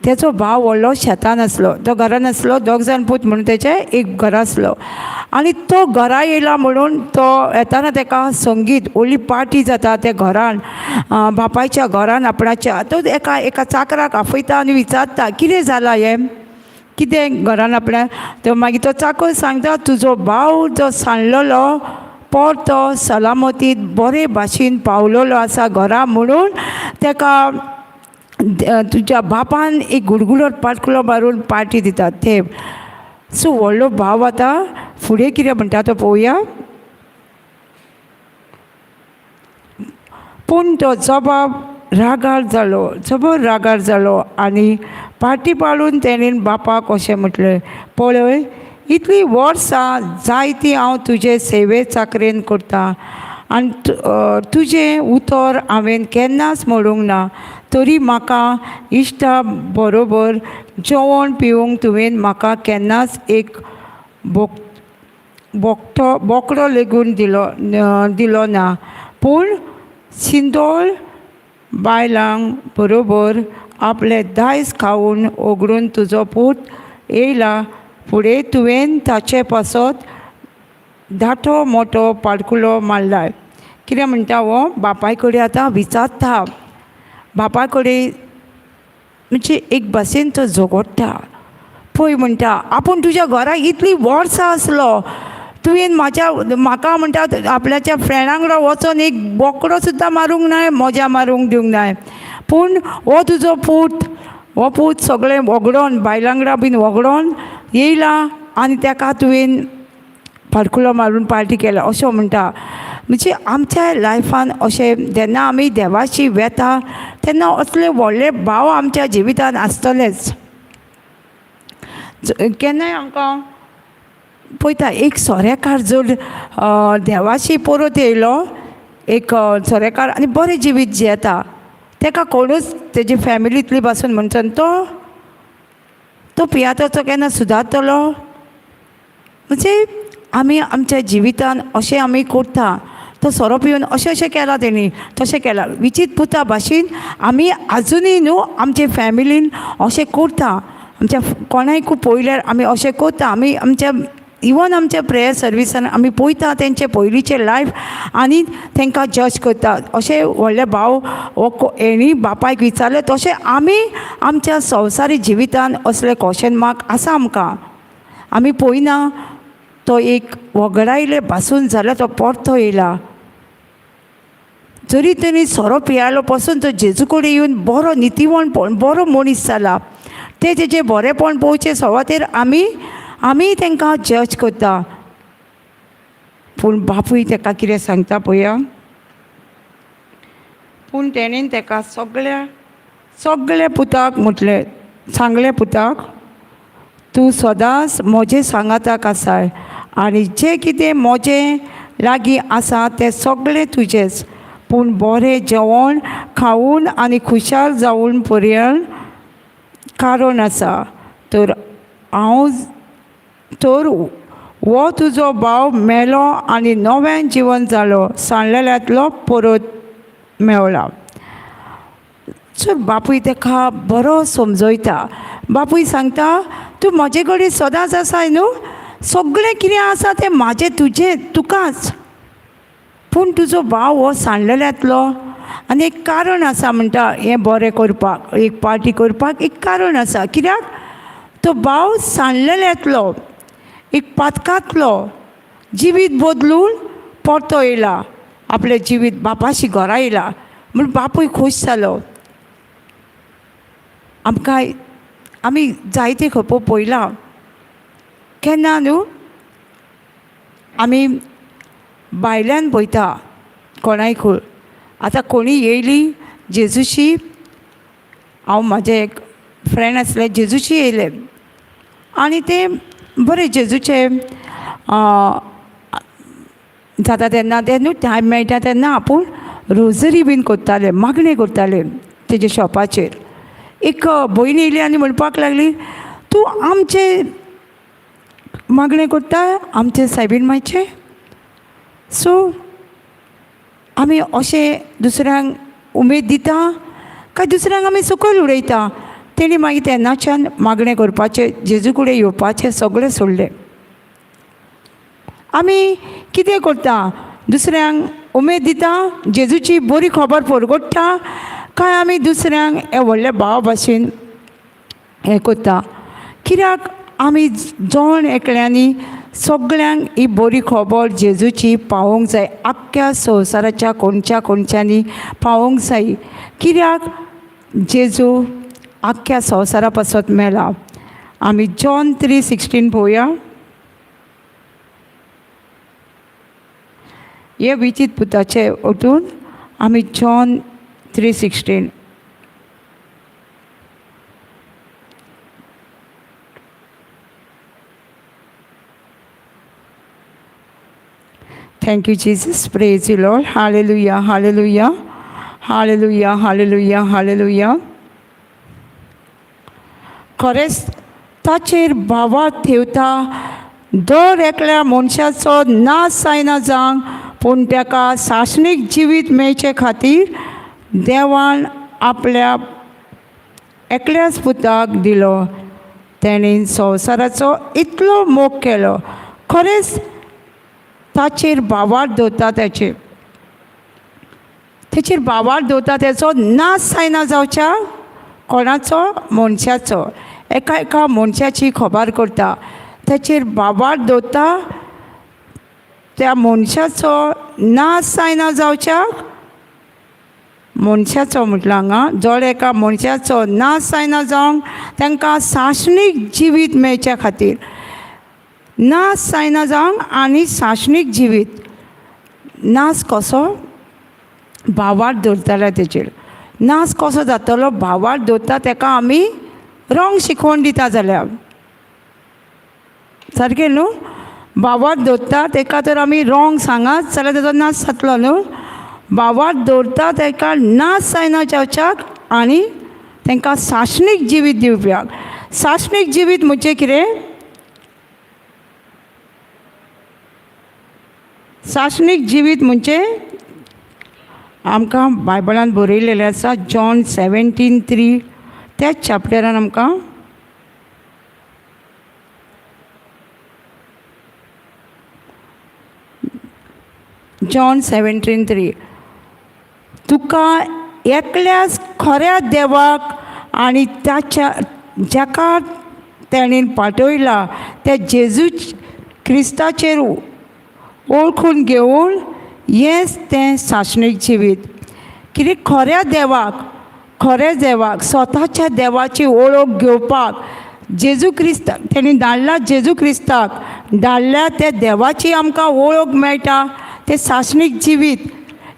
तेचो भाव व्हडलो शेतान आसलो, तो घरान आसलो, दोग जाण पूत म्हणून तेचे एक घरा आसलो आनी तो घरा येयला म्हणून तो येताना तेका संगीत व्हडली पार्टी जाता त्या घरान, बापायच्या घरान आपणाच्या. तो एका एका चाकराक आफयता आनी विचारता कितें जालां हें, कितें घरान आपल्या. तो मागीर तो चाकर सांगता तुजो भाव जो सांडलेलो परतो सलामतीत बरे भाशेन पावलेलो आसा घरा म्हणून तेका तुज्या बापान एक गुडगुडो पाटकुलो मारून पार्टी दितात ते. सो व्हडलो भाव आतां फुडें कितें म्हणटा तो पळोवया. पूण तो जबाब रागार जालो, जबर रागार जालो आनी पार्टी पाळून तेणेन बापाक अशें म्हटलें, पळय इतलीं वर्सां जायतीं हांव तुजे सेवे चाकरेन करता आनी तुजें उतर हांवें केन्नाच मोडूंक ना, तरी म्हाका इश्टा बरोबर जेवण पिवंक तुवें म्हाका केन्नाच एक बोकडो लेगून दिलो ना. पूण सिंदोळ बायलांक बरोबर आपलें दायज खावन ओगडून तुजो पूत येयला फुडें तुवें ताचे पासत धाटो मोटो पाडकुलो मारलाय. कितें म्हणटा हो बापाय कडेन आतां विचारता, बापाय कडेन म्हणजे एक भाशेन तो झगडटा. पळय म्हणटा आपूण तुज्या घरा इतलीं वर्सां आसलो, तुवें म्हाज्या म्हाका म्हणटा आपल्याच्या फ्रेंडा वांगडा वचोन एक बोकडो सुद्दां मारूंक नाय, मजा मारूंक दिवंक नाय, पूण हो तुजो पूत, हो पूत सगळें वगडोन बायलां वांगडा बीन वगडोन येयला आनी तेका तुवें पाडकुलो मारून पार्टी केल्या अशें म्हणटा. म्हणजे आमच्या लायफान अशें जेन्ना आमी देवाशी वेता तेन्ना असले व्हडले भाव आमच्या जिवितान आसतलेच. केन्नाय आमकां पळयता एक सोऱ्याकार जर देवाशी परत येयलो, एक सोऱ्याकार आनी बरें जिवीत जियेता, तेका कोणूच तेजी फॅमिलींतली पासून म्हणचो तो तो पियाताचो केन्ना सुदारतलो. म्हणजे आमी आमच्या जिवितान अशें आमी करता, तो सोरो पिवन अशें अशें केलां तेणी, तशें केलां, विचीत पुता भाशेन आमी आजुनूय न्हू आमचे फॅमिलीन अशें करता. आमच्या कोणायकूय पळयल्यार आमी अशें करता. आमी आमच्या इवन आमच्या प्रेयर सर्विसान आमी पळयता तेंचे पयलींचे लायफ आनी तेंकां जज करता. अशें व्हडले भाव हो हेणी बापायक विचारलें तशें आमी आमच्या संवसारी जिवितान असले क्वेशन मार्क आसा आमकां. आमी पळयना तो एक वगडायले भासून जाल्यार तो परतो येयला, जरी तेणी सोरो पियालो पसून तो जेजू कडेन येवन बरो नितीवण बरो मनीस जाला, ते तेजें बरेंपण पळोवचे सुवातेर आमी आमी तेंकां जज करता. पूण बापूय तेका कितें सांगता पळया, पूण तेणेन तेका सगळ्या सगळे पुताक म्हटलें, सांगलें पुताक तूं सदांच म्हजें सांगाताक आसाय आनी जें कितें म्हजें लागीं आसा तें सगळें तुजेंच, पूण बरें जेवण खावन आनी खुशाल जावन पर्यंत कारण आसा तर हांव तर हो तुजो भाव मेलो आनी नव्यान जिवन जालो, सांडलेल्यांतलो परत मेवला. सो बापूय तेका बरो समजयता. बापूय सांगता तूं म्हजे कडेन सदांच आसाय न्हू, सगळें कितें आसा तें म्हाजें तुजें तुकाच, पूण तुजो भाव हो सांडलेल्यांतलो आनी एक कारण आसा म्हणटा हें बरें करपाक, एक पार्टी करपाक एक कारण आसा. कित्याक तो भाव सांडलेल्यांतलो एक पातकांतलो जिवीत बदलून परतो येयला, आपलें जिवीत बापाशी घरा येयला म्हूण बापूय खूश जालो. आमकां आमी जायते खपो पळयला केन्ना न्हू आमी भायल्यान पळयता कोणायकूय. आतां कोणी येयली जेजूशी, हांव म्हाजें एक फ्रेंड आसलें जेजूशी येयलें आनी तें बरें जेजूचें जाता तेन्ना तें न्हू टायम मेळटा तेन्ना आपूण रोजरी बीन करतालें, मागणें करतालें तेजे शॉपाचेर. एक भयण येयली आनी म्हणपाक लागली तूं आमचें मागणें करता, आमचें सायबीण मायचें. सो आमी अशें दुसऱ्यांक उमेद दिता काय दुसऱ्यांक आमी सकयल उडयता. तेणी मागीर तेन्नाच्यान मागणें करपाचें, जेजू कडेन येवपाचें सगळें सोडलें. आमी कितें करता, दुसऱ्यांक उमेद दिता, जेजूची बरी खबर परगट्टा, काय आमी दुसऱ्यांक हे व्हडले भाव भाशेन हें करता. कित्याक आमी जण एकल्यांनी सगळ्यांक ही बरी खबर जेजूची पावोवंक जाय, आख्ख्या संवसाराच्या कोणच्या कोणच्यांनी पावोवंक जाय. कित्याक जेजू आख्ख्या संवसारा पासत मेला. आमी जॉन 3:16 पळोवया. हे विचीत पुताचे वटून आमी John 3:16. Thank you Jesus, praise you Lord, hallelujah, hallelujah, hallelujah, hallelujah, hallelujah. खरेंच ताचेर भावार्थ ठेवता दर एकल्या मनशाचो नाश जायना जावंक, पूण ताका सासणीक जिवीत मेळचे खातीर देवान आपल्या एकल्याच पुताक दिलो. तेणेन संवसाराचो इतलो मोग केलो, खरेंच ताचेर भावार्थ दवरता, तेचेर तेचेर भावार्थ दवरता तेचो नाश जायना जावच्या कोणाचो मनशाचो, एका एका मनशाची खबर करता, तेचेर भावार्थ दवरता त्या मनशाचो नाश जायना जावच्याक, मनशाचो म्हटल्यार हांगा जर एका मनशाचो नाश जायना जावंक तांकां सासणीक जिवीत मेळच्या खातीर, नाश जायना जावंक आनी सासणीक जिवीत. नाश कसो? भावार्थ दवरताले तेचेर. नाश कसो जातलो? भावार्थ दवरता ताका आमी रोंग शिकोवन दिता जाल्यार सारकें न्हू? भावार्थ दवरता ताका तर आमी रोंग सांगात जाल्यार ताचो नाश जातलो न्हू? भावार्थ दवरता ताका नाश जायना जावच्याक आनी तांकां सासणीक जिवीत दिवप्याक. सासणीक जिवीत म्हणजे कितें? सासणीक जिवीत म्हणजे आमकां बायबलान बरयलेलें आसा, जॉन 17:3 त्याच चॅप्टरान आमकां जॉन 17:3, तुका एकल्याच खऱ्या देवाक आनी ताच्या जाका तेणेन पाठयला त्या जेजू क्रिस्ताचेर वळखून घेवन हेंच तें सासणीक जिवीत. कितें? खऱ्या देवाक, खऱ्या देवाक, स्वताच्या देवाची वळख घेवपाक जेजू क्रिस्ताक तेणी धाडला, जेजू क्रिस्ताक धाडल्या त्या देवाची आमकां वळख मेळटा तें सासणीक जिवीत.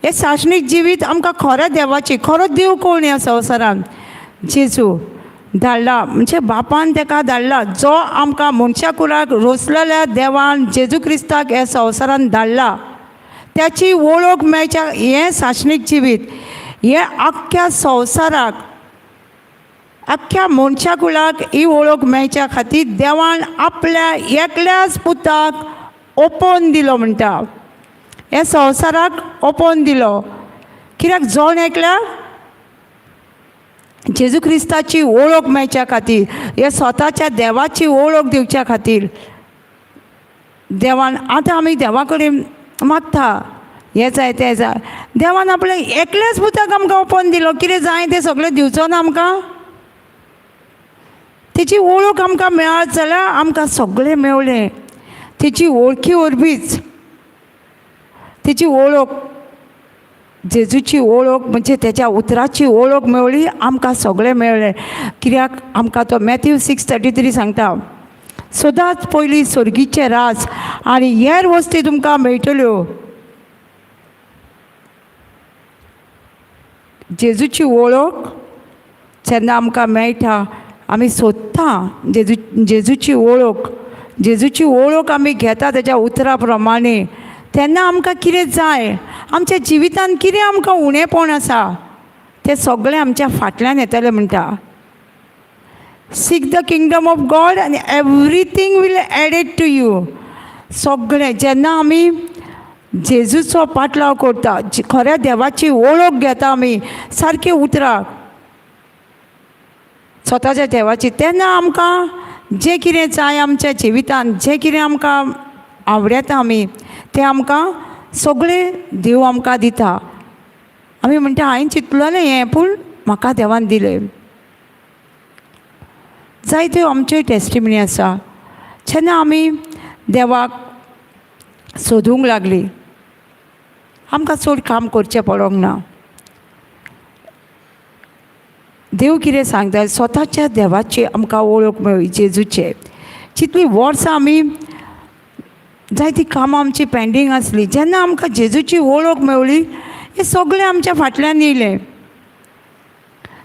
हें सासणीक जिवीत आमकां खऱ्या देवाची, खरो देव कोण ह्या संवसारान? जेजू धाडला, म्हणजे बापान ताका धाडला, जो आमकां मनशा कुळाक रोसलेल्या देवान जेजू क्रिस्ताक ह्या संवसारान धाडला त्याची वळख मेळच्या हें सासणीक जिवीत. हें आख्ख्या संवसाराक, आख्ख्या मनशा कुळाक ही वळख मेळच्या खातीर देवान आपल्या एकल्याच पुताक ओपोवन दिलो म्हणटा, ह्या संवसाराक ओपोवन दिलो. कित्याक? जण एकल्याक जेजू क्रिस्ताची वळख मेळच्या खातीर, ह्या स्वताच्या देवाची वळख दिवच्या खातीर देवान. आतां आमी देवा कडेन मागता हें जाय तें जाय, देवान आपल्या एकल्याच पुताक आमकां ओपोवन दिलो, कितें जाय तें सगळें दिवचो ना आमकां? तेची वळख आमकां मेळत जाल्यार आमकां सगळें मेवलें. तेची वळखी वरवींच, तेची वळख, जेजूची वळख म्हणजे तेच्या उतराची वळख मेवली, आमकां सगळें मेळ्ळें. कित्याक आमकां तो मॅथ्यू 6:33 सांगता, सदांच पयलीं सर्गीचें राज आनी हेर वस्ती तुमकां मेळटल्यो. जेजूची वळख जेन्ना आमकां मेळटा, आमी सोदता जेजू, जेजूची वळख, जेजूची वळख आमी घेता तेच्या उतरा प्रमाणे, तेन्ना आमकां कितें जाय, आमच्या जिवितान कितें आमकां उणेपण आसा तें सगळें आमच्या फाटल्यान येतलें म्हणटा. Seek the kingdom of God आनी everything will added to you. सगळें जेन्ना आमी जेजूचो पाटलाव करता, खऱ्या देवाची वळख घेता आमी सारके उतराक स्वताच्या देवाची, तेन्ना आमकां जें कितें जाय आमच्या जिवितान, जें कितें आमकां आवडटा आमी, तें आमकां सगळें देव आमकां दिता. आमी म्हणटा हांवें चिंतलेलें हें, पूण म्हाका देवान दिलें. जायत्यो आमच्यो टेस्टिमनी आसा जेन्ना आमी देवाक सोदूंक लागली, आमकां चड काम करचें पडोंक ना. देव कितें सांगता, स्वताच्या देवाची आमकां वळख मेळ्ळी जेजूचे. जितलीं वर्सां आमी जायतीं कामां आमची पेंडींग आसली, जेन्ना आमकां जेजूची वळख मेवली, हें सगळें आमच्या फाटल्यान येयलें.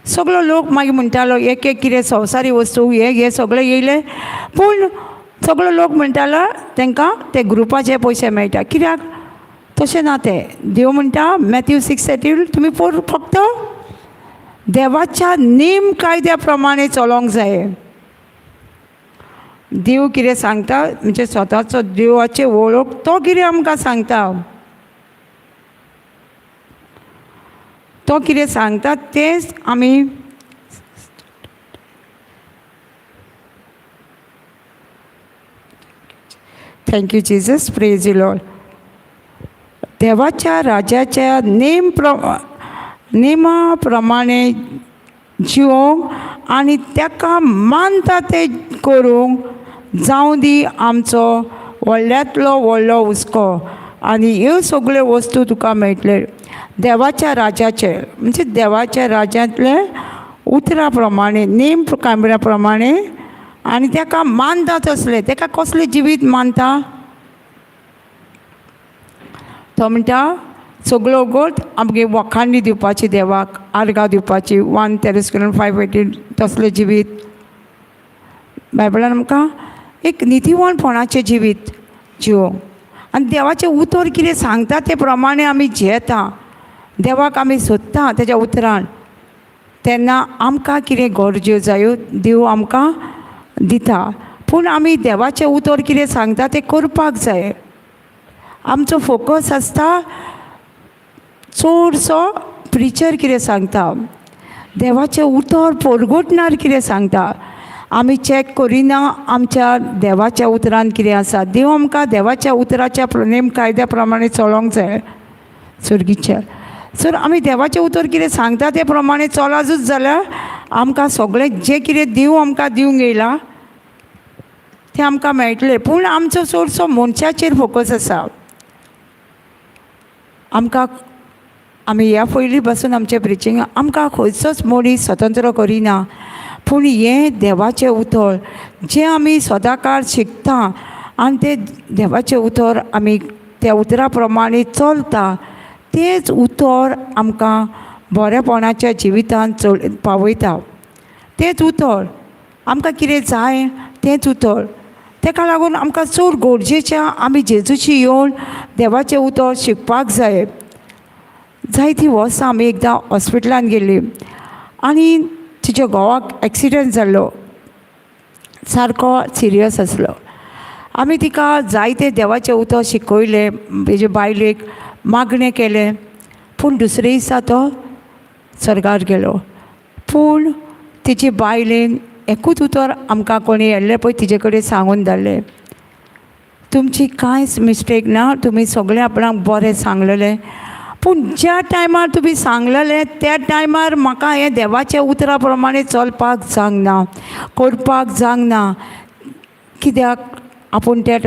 सगळो लोक मागीर म्हणटालो एक एक कितें संवसारी वस्तू हें हें सगळें येयलें, पूण सगळो लोक म्हणटालो तांकां ते ग्रुपाचे पयशे मेळटा. कित्याक तशें ना तें. देव म्हणटा मॅथ्यू 6:13, तुमी फक्त देवाच्या नेम कायद्या प्रमाणे चलोंक जाय. देव कितें सांगता म्हणजे स्वताचो देवाचे वळख तो कितें आमकां सांगता. तो कितें सांगता तेंच आमी thank you Jesus, praise you Lord. देवाच्या राज्याच्या नेमा प्रमाणे जिवोंक आनी ताका मानता तें करूंक जावं दी आमचो व्हडल्यांतलो व्हडलो हुस्को, आनी ह्यो सगळ्यो वस्तू तुका मेळटल्यो. देवाच्या राज्याचे म्हणजे देवाच्या राज्यांतले उतरा प्रमाणे, नेम कायद्या प्रमाणे, आनी ताका मानता तसलें. ताका कसलें जिवीत मानता? तो म्हणटा सगळो गोट आमगे वखांडी दिवपाची देवाक, आर्गां दिवपाची, 1 Thessalonians 5:18 तसलें जिवीत. बायबलान आमकां एक नितीवानपणाचें जिवीत जिवोवंक आनी देवाचें उतर कितें सांगता ते प्रमाणे आमी जियेता, देवाक आमी सोदता तेज्या उतरान, तेन्ना आमकां कितें गरज्यो जायो देव आमकां दिता. पूण आमी देवाचें उतर कितें सांगता तें करपाक जाय. आमचो फोकस आसता चडसो प्रिचर कितें सांगता, देवाचें उतर परगटणार कितें सांगता, आमी चॅक करिना आमच्या देवाच्या उतरान कितें आसा. देव आमकां देवाच्या उतराच्या नेम कायद्या प्रमाणे चलोवंक जाय. सर्गीच्या सर आमी देवाचें उतर कितें सांगता ते प्रमाणे चलजूच जाल्यार आमकां सगळें जें कितें देव आमकां दिवंक येयलां तें आमकां मेळटलें. पूण आमचो चडसो मनशाचेर फोकस आसा. आमकां आमी ह्या पयलीं पासून आमचें प्रिचींग आमकां खंयचोच मनीस स्वतंत्र करिना, पूण हें देवाचें उतर जें आमी सदांकाळ शिकता आनी तें देवाचें उतर आमी त्या उतरा प्रमाणे चलता, तेंच उतर आमकां बरेपणाच्या जिवितान चड पावयता. तेंच उतर आमकां कितें जाय तेंच उतर. तेका लागून आमकां चड गरजेचें आमी जेजूची येवन देवाचें उतर शिकपाक जाय. जायतीं वर्सां आमी एकदां हॉस्पिटलान गेल्लीं आनी तिच्या घोवाक एक्सिडंट जाल्लो, सारको सिरियस आसलो. आमी तिका जायते देवाचें उतर शिकयलें, तेजे बायलेक मागणें केलें, पूण दुसरे दिसा तो स्वर्गार गेलो. पूण तिचे बायलेन एकूच उतर आमकां कोणी येल्लें पळय तिजे कडेन सांगून धाडलें, तुमची कांयच मिस्टेक ना, तुमी सगळें आपणाक बरें सांगलेलें, पूण ज्या टायमार तुमी सांगलेलें त्या टायमार म्हाका हें देवाच्या उतरा प्रमाणे चलपाक जावंक ना, करपाक जावंक ना, कित्याक आपूण त्या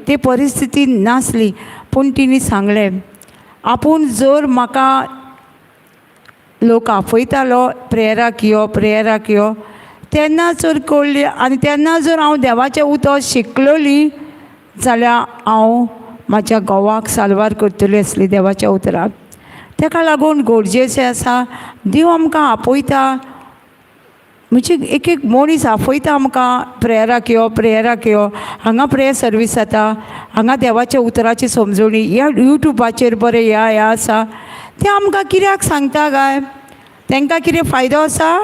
ते परिस्थिती नासली. पूण तिणी सांगलें आपूण जर म्हाका लोक आपयतालो प्रेयराक यो, प्रेयराक यो, तेन्ना जर कळ्ळी आनी तेन्ना जर हांव देवाचें उतर शिकलोली जाल्यार हांव म्हाज्या घोवाक साल्वार करतली आसली देवाच्या उतराक. तेका लागून गरजेचें आसा देव आमकां आपयता, म्हणजे एक एक मनीस आपयता आमकां प्रेयराक यो, प्रेयराक यो, हांगा प्रेयर सर्वीस जाता, हांगा देवाच्या उतराची समजणी, ह्या यूट्यूबाचेर बरें ह्या ह्या आसा, तें आमकां कित्याक सांगता काय? तांकां कितें फायदो आसा?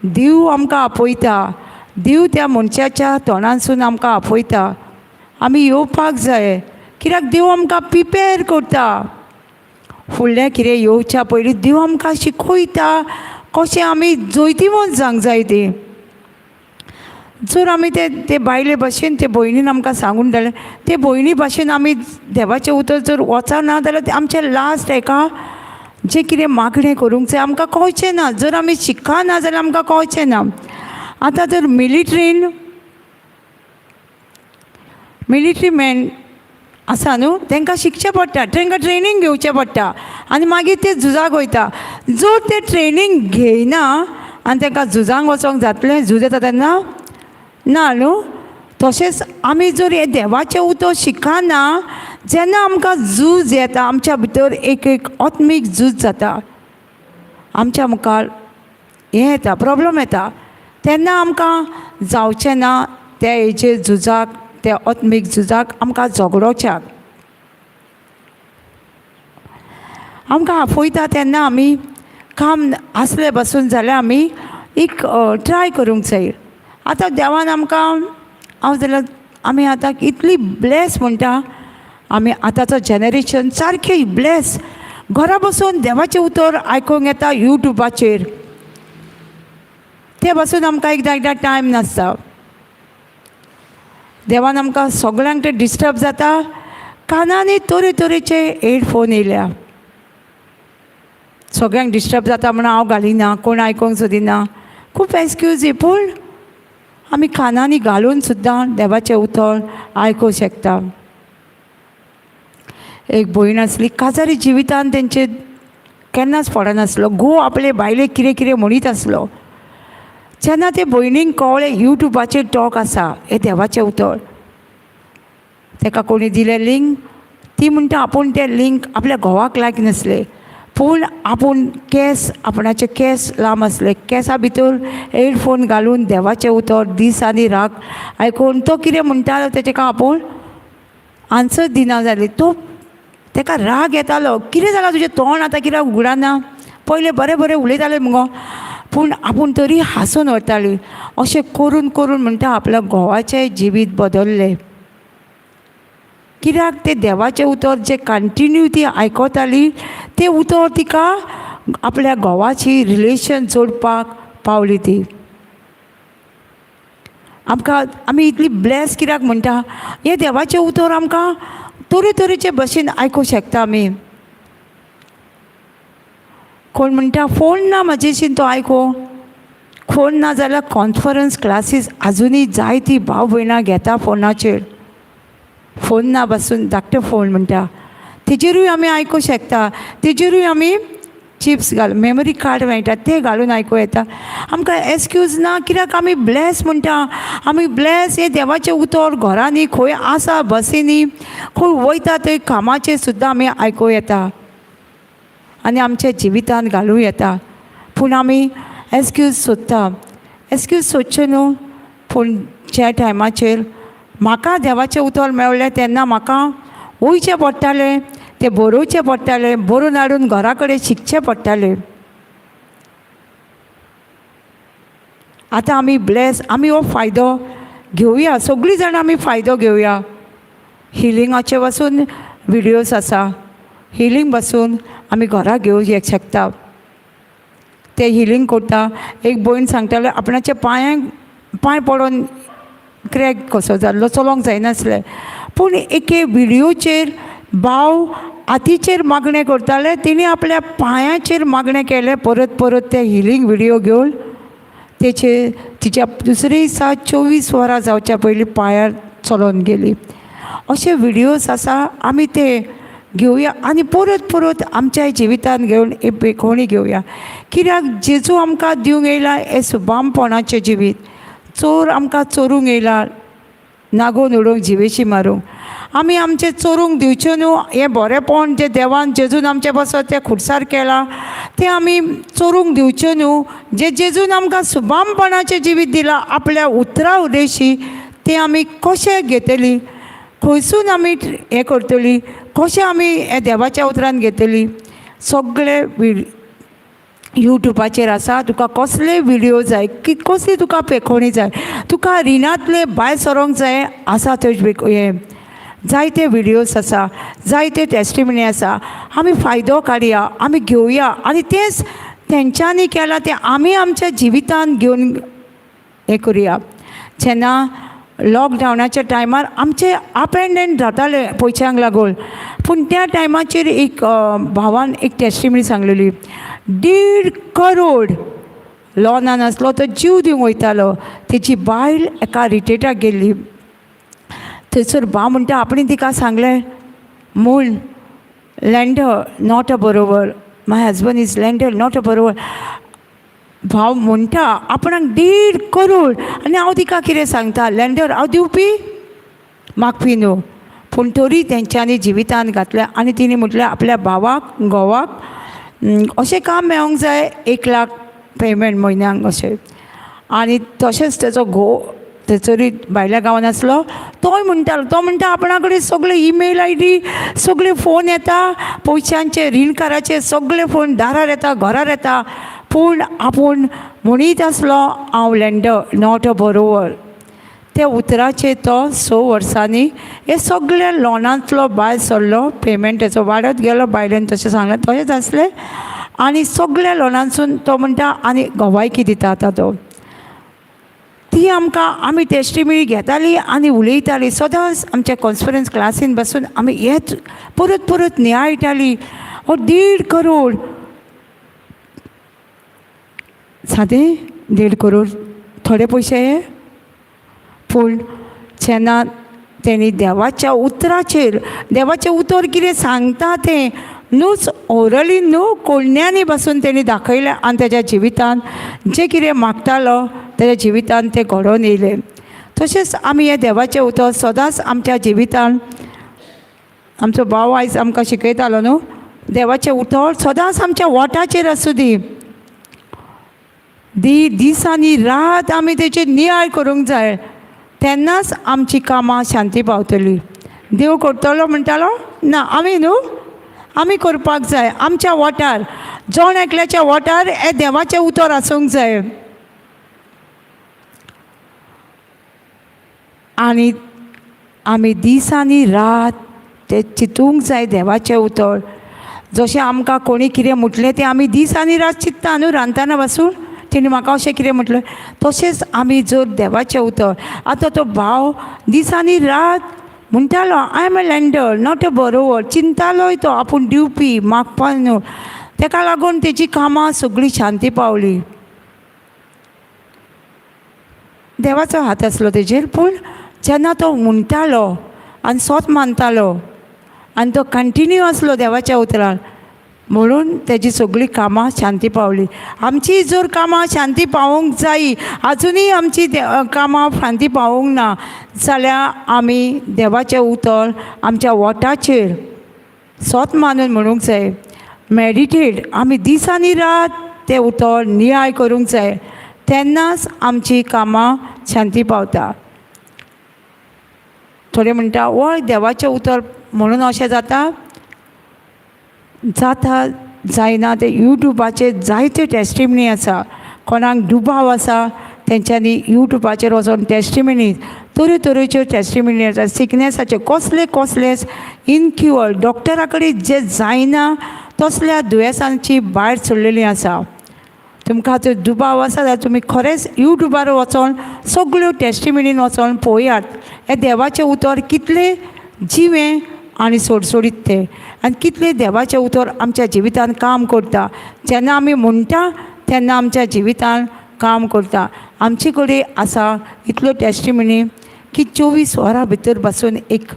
देव आमकां आपयता, देव त्या मनशाच्या तोंडांसून आमकां आपयता, आमी येवपाक जाय. कित्याक देव आमकां प्रिपेर करता, फुडलें कितें येवच्या पयलीं देव आमकां शिकयता कशें आमी जैतिवंत जावंक जाय तें. जर आमी ते बायले भाशेन ते भयणीन आमकां सांगून धाडलें, ते भयणी भाशेन आमी देवाचें उतर जर वचना जाल्यार आमचें लास्ट हेका जें कितें मागणें करूंक जाय आमकां कळचें ना. जर आमी शिकना जाल्यार आमकां कळचें ना. आतां जर मिलिट्री मॅन आसा न्हू, तांकां शिकचें पडटा, तांकां ट्रेनींग घेवचें पडटा आनी मागीर ते झुजाक वयता. जर ते ट्रेनींग घेयना आनी तांकां झुजांक वचोंक जातलें, झूज येता तेन्ना ना न्हू. तशेंच आमी जर हें देवाचें उतर शिकना जेन्ना आमकां झूज येता, आमच्या भितर एक एक आत्मीक झूज जाता, आमच्या मुखार हें येता, प्रोब्लम येता, तेन्ना आमकां जावचें ना त्या हेजेर झुजाक, त्या आत्मीक झुजाक आमकां झगडोच्याक. आमकां आपयता तेन्ना आमी काम आसले पासून जाल्यार आमी एक ट्राय करूंक जाय. आतां देवान आमकां हांव जाल्यार आमी आतां इतली ब्लेस म्हणटा, आमी आतांचो जनरेशन सारकी ब्लेस. घरा बसून देवाचें उतर आयकूंक येता यूट्यूबाचेर. ते बसून आमकां एकदां एकदां टायम नासता. देवान आमकां सगळ्यांक ते डिस्टर्ब जाता. कानांनी तरेतरेचे हेडफोन येयल्या, सगळ्यांक डिस्टर्ब जाता म्हणून हांव घालिना, कोण आयकूंक सोदिना, खूब एक्सक्यूजी. पूण आमी कानांनी घालून सुद्दां देवाचें उतर आयकूंक शकता. एक भयण आसली, काजारी जिवितान तेंचे केन्नाच पडनासलो. घोव आपले बायलेक कितें कितें म्हणीत आसलो. जेन्ना ते भयणीक कळ्ळें यूट्यूबाचेर टॉक आसा हें देवाचें उतर, ताका कोणी दिलें लिंक. ती म्हणटा आपूण तें लिंक आपल्या घोवाक लायक नासलें, पूण आपूण केंस आपणाचे केंस लांब आसले, केंसा भितर हेडफोन घालून देवाचें उतर दीस आनी रात आयकून तो कितें म्हणटालो तेजें काय आपूण आन्सर दिना जाली. तो ताका राग येतालो, कितें जालां तुजें तोंड आतां कित्याक उगडना, पयलें बरें बरें उलयतालें मुगो. पूण आपूण तरी हांसून वताली. अशें करून करून म्हणटा आपल्या घोवाचें जिवीत बदल्लें. कित्याक तें देवाचें उतर जें कंटिन्यू ती आयकताली तें उतर तिका आपल्या घोवाची रिलेशन जोडपाक पावली. ती आमकां आमी इतली ब्लेस कित्याक म्हणटा, हें देवाचें उतर आमकां तरेतरेचे भशेन आयकूंक शकता आमी. कोण म्हणटा फोन ना म्हजेशीन तो आयकूं, फोन ना जाल्यार कॉन्फरन्स क्लासीस आजुनूय जायती भाव भयणां घेता फोनाचेर. फोन ना बसून धाकटो फोन म्हणटा तेजेरूय आमी आयकूंक शकता. तेजेरूय आमी चिप्स घाल मेमरी कार्ड मेळटा ते घालून आयकूं येता. आमकां एक्सक्यूज ना, कित्याक आमी ब्लेस म्हणटा. आमी ब्लेस हें देवाचें उतर घरांनी खंय आसा, बसींनी खंय वयता थंय कामाचेर सुद्दां आमी आयकूं येता आनी आमच्या जिवितान घालूं येता. पूण आमी एक्सक्यूज सोदता, एक्सक्यूज सोदचें न्हू. पूण ज्या टायमाचेर म्हाका देवाचें उतर मेळ्ळें तेन्ना म्हाका वयचें पडटालें, तें बरोवचें पडटालें, बरोवन हाडून घरा कडेन शिकचें पडटालें. आतां आमी ब्लेस, आमी हो फायदो घेवया, सगळीं जाणां आमी फायदो घेवया. हिलिंगाचे पासून विडियोज आसा, हिलींग पासून आमी घरा घेवंक शकता. ते हिलींग करता. एक भयण सांगताले आपणाच्या पांयांक पांय पडोन क्रॅक कसो जाल्लो, चलोंक जायनासलें. पूण एके विडियोचेर भाव हातीचेर मागणें करताले, तेणी आपल्या पांयाचेर मागणें केलें परत परत. ते हिलींग विडियो घेवन तेचे तिच्या दुसरे दिसा 24 वरां जावच्या पयलीं पांयार चलोन गेली. अशे विडियोज आसा, आमी ते घेवया आनी परत परत आमच्या जिवितान घेवन एक बेकोणी घेवया. कित्याक जेजू आमकां दिवंक येयला हें सुबामपणाचें जिवीत. चोर आमकां चोरूंक येयला, नागोवन उडोवंक, जिवेशी मारूंक. आमी आमचें चोरूंक दिवचें न्हू. हें बरेंपण जें देवान जेजून आमचें पासत तें खुर्सार केलां तें आमी चोरूंक दिवचें न्हू. जें जेजून आमकां सुबामपणाचें जिवीत दिलां आपल्या उतरा उदेशी, तें आमी कशें घेतली, खंयसून आमी हें करतली, कशें आमी हें देवाच्या उतरान घेतली. सगळे यूट्यूबाचेर आसा. तुका कसले विडियो जाय, की कसली तुका पेखोणी जाय, तुका रिणांतले भायर सरोंक जाय आसा थंय हें जायते विडियोज आसा, जायते टेस्टिमनी आसा. आमी फायदो काडया, आमी घेवया आनी तेंच तेंच्यांनी केलां तें आमी आमच्या जिवितान घेवन हें करुया. जेन्ना लॉकडावनाच्या टायमार आमचे अप एंड डावन जाताले पयशांक लागून, पूण त्या टायमाचेर एक भावान एक टेस्टिमनी सांगलेली, 1.5 करोड लोनान आसलो तो जीव दिवंक वयतालो. तेजी बायल एका रिटेटाक गेल्ली. थंयसर भाव म्हणटा आपणें तिका सांगलें म्हूण lender not a borrower, my husband is lender not a borrower. भाव म्हणटा आपणाक 1.5 करोड आनी हांव तिका कितें सांगता, लँडर हांव दिवपी मागपी न्हू. पूण तरी तेंच्यांनी जिवितान घातलें आनी तिणें म्हटलें आपल्या भावाक घोवाक अशें काम मेळोंक जाय, 1 लाख पेमेंट म्हयन्यांक अशें. आनी तशेंच तेचो घोव थंयसरूय भायल्या गांवान आसलो, तोय म्हणटालो, तो म्हणटा आपणा कडेन सगळे ईमेल I D, सगळे फोन येता, पयशांचे रिणकाराचे सगळे फोन दारार येता, घरार येता. पूण आपूण म्हणीत आसलो हांव लँडर not a बरोवर. त्या उतराचेर तो स वर्सांनी हे सगळे लोनांतलो भायर सरलो. पेमेंट तेचो वाडत गेलो. बायलेन तशें सांगलें तशेंच आसलें आनी सगल्या लोनांतसून तो म्हणटा आनी गवायकी दिता आतां तो. ती आमकां आमी टेस्टिमनी घेताली आनी उलयताली सदांच. आमच्या कॉन्फरन्स क्लासीन बसून आमी हेच परत परत नियाळटाली. हो 1.5 करोड सादें 1.5 करोड थोडे पयशे हे? पूण जेन्ना तेणी देवाच्या उतराचेर, देवाचें उतर कितें सांगता तें न्हूच ओरली न्हू, कोळण्यांनी बसून तेणी दाखयलें आनी तेज्या जिवितान जें कितें मागतालो तेज्या जिवितान तें घडोवन येयलें. तशेंच आमी हें देवाचें उतर सदांच आमच्या जिवितान, आमचो भाव आयज आमकां शिकयतालो न्हू, देवाचें उतर सदांच आमच्या वोटाचेर आसूं दी. दीस आनी रात आमी तेचेर नियाळ करूंक जाय, तेन्नाच आमची कामां शांती पावतली. देव करतलो म्हणटालो ना, आमी न्हू, आमी करपाक जाय. आमच्या वोटार, जण एकल्याच्या वोटार हें देवाचें उतर आसूंक जाय. आनी आमी दीस आनी रात ते चिंतूंक जाय देवाचें उतर. जशें आमकां कोणी कितें म्हटलें तें आमी दीस आनी रात चिंत्ता न्हू, रांदतना बसून तेणी म्हाका अशें कितें म्हटलें, तशेंच आमी जर देवाचें उतर, आतां तो भाव दीस आनी रात म्हणटालो, "I am a lender, not a borrower." चिंतालोय तो, आपूण दिवपी, मागपा न्हू. तेका लागून तेजी कामां सगळीं शांती पावली. देवाचो हात आसलो तेजेर. पूण जेन्ना तो म्हणटालो आनी सोत मानतालो आनी तो कंटिन्यू आसलो देवाच्या उतरान, म्हणून तेजी सगळीं कामां शांती पावली. आमची जर कामां शांती पावोवंक जायी, आजुनूय आमची कामां शांती पावोवंक ना जाल्यार आमी देवाचें उतर आमच्या वोटाचेर सोत मानून म्हणूंक जाय. मेडिटेट, आमी दीस आनी रात तें उतर नियाळ करूंक जाय, तेन्नाच आमची कामां शांती पावता. थोडे म्हणटा, वय, देवाचें उतर म्हणून अशें जाता? जाता, जायना ते यूट्यूबाचेर जायत्यो टेस्टिमनी आसा. कोणाक दुबाव आसा तेंच्यांनी यूट्यूबाचेर वचोन टेस्टिमनी, तरे तरेच्यो टेस्टिमनी आसा. सिकनेसाच्यो, कसले कसले इनक्युअर, डॉक्टरा कडेन जे जायना तसल्या दुयेंसांची भायर सरलेली आसा. तुमकां जर दुबाव आसा जाल्यार तुमी खरेंच यूट्यूबार वचोन सगळ्यो टेस्टिमनीन वचोन पळयात, हें देवाचें उतर कितलें जिवें आनी सोडसोडीत तें आनी कितलें देवाचें उतर आमच्या जिवितान काम करता. जेन्ना आमी म्हणटा तेन्ना आमच्या जिवितान काम करता. आमचे कडेन आसा इतल्यो टेस्टिमनी की 24 वरां भितर बसून एक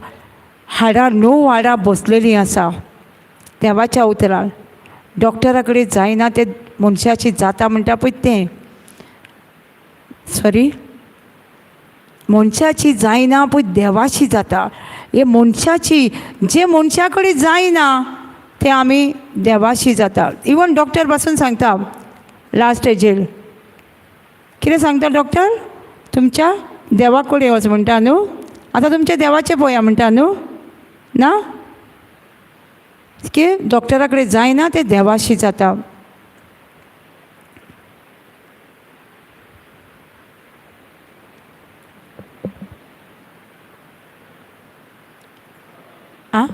हाडां, णव हाडां बसलेलीं आसा देवाच्या उतरान. डॉक्टरा कडेन जायना ते मनशाची जाता म्हणटा पळय तें, सॉरी, मनशाची जायना पळय देवाची जाता. हे मनशाची, जे मनशा कडेन जायना तें आमी देवाशी जाता. इवन डॉक्टर पासून सांगता, लास्ट स्टेजीर कितें सांगता डॉक्टर? तुमच्या देवा कडेन वच म्हणटा न्हू. आतां तुमच्या देवाचें पळया म्हणटा न्हू. ना की डॉक्टरा कडेन जायना तें देवाशी जाता. आं,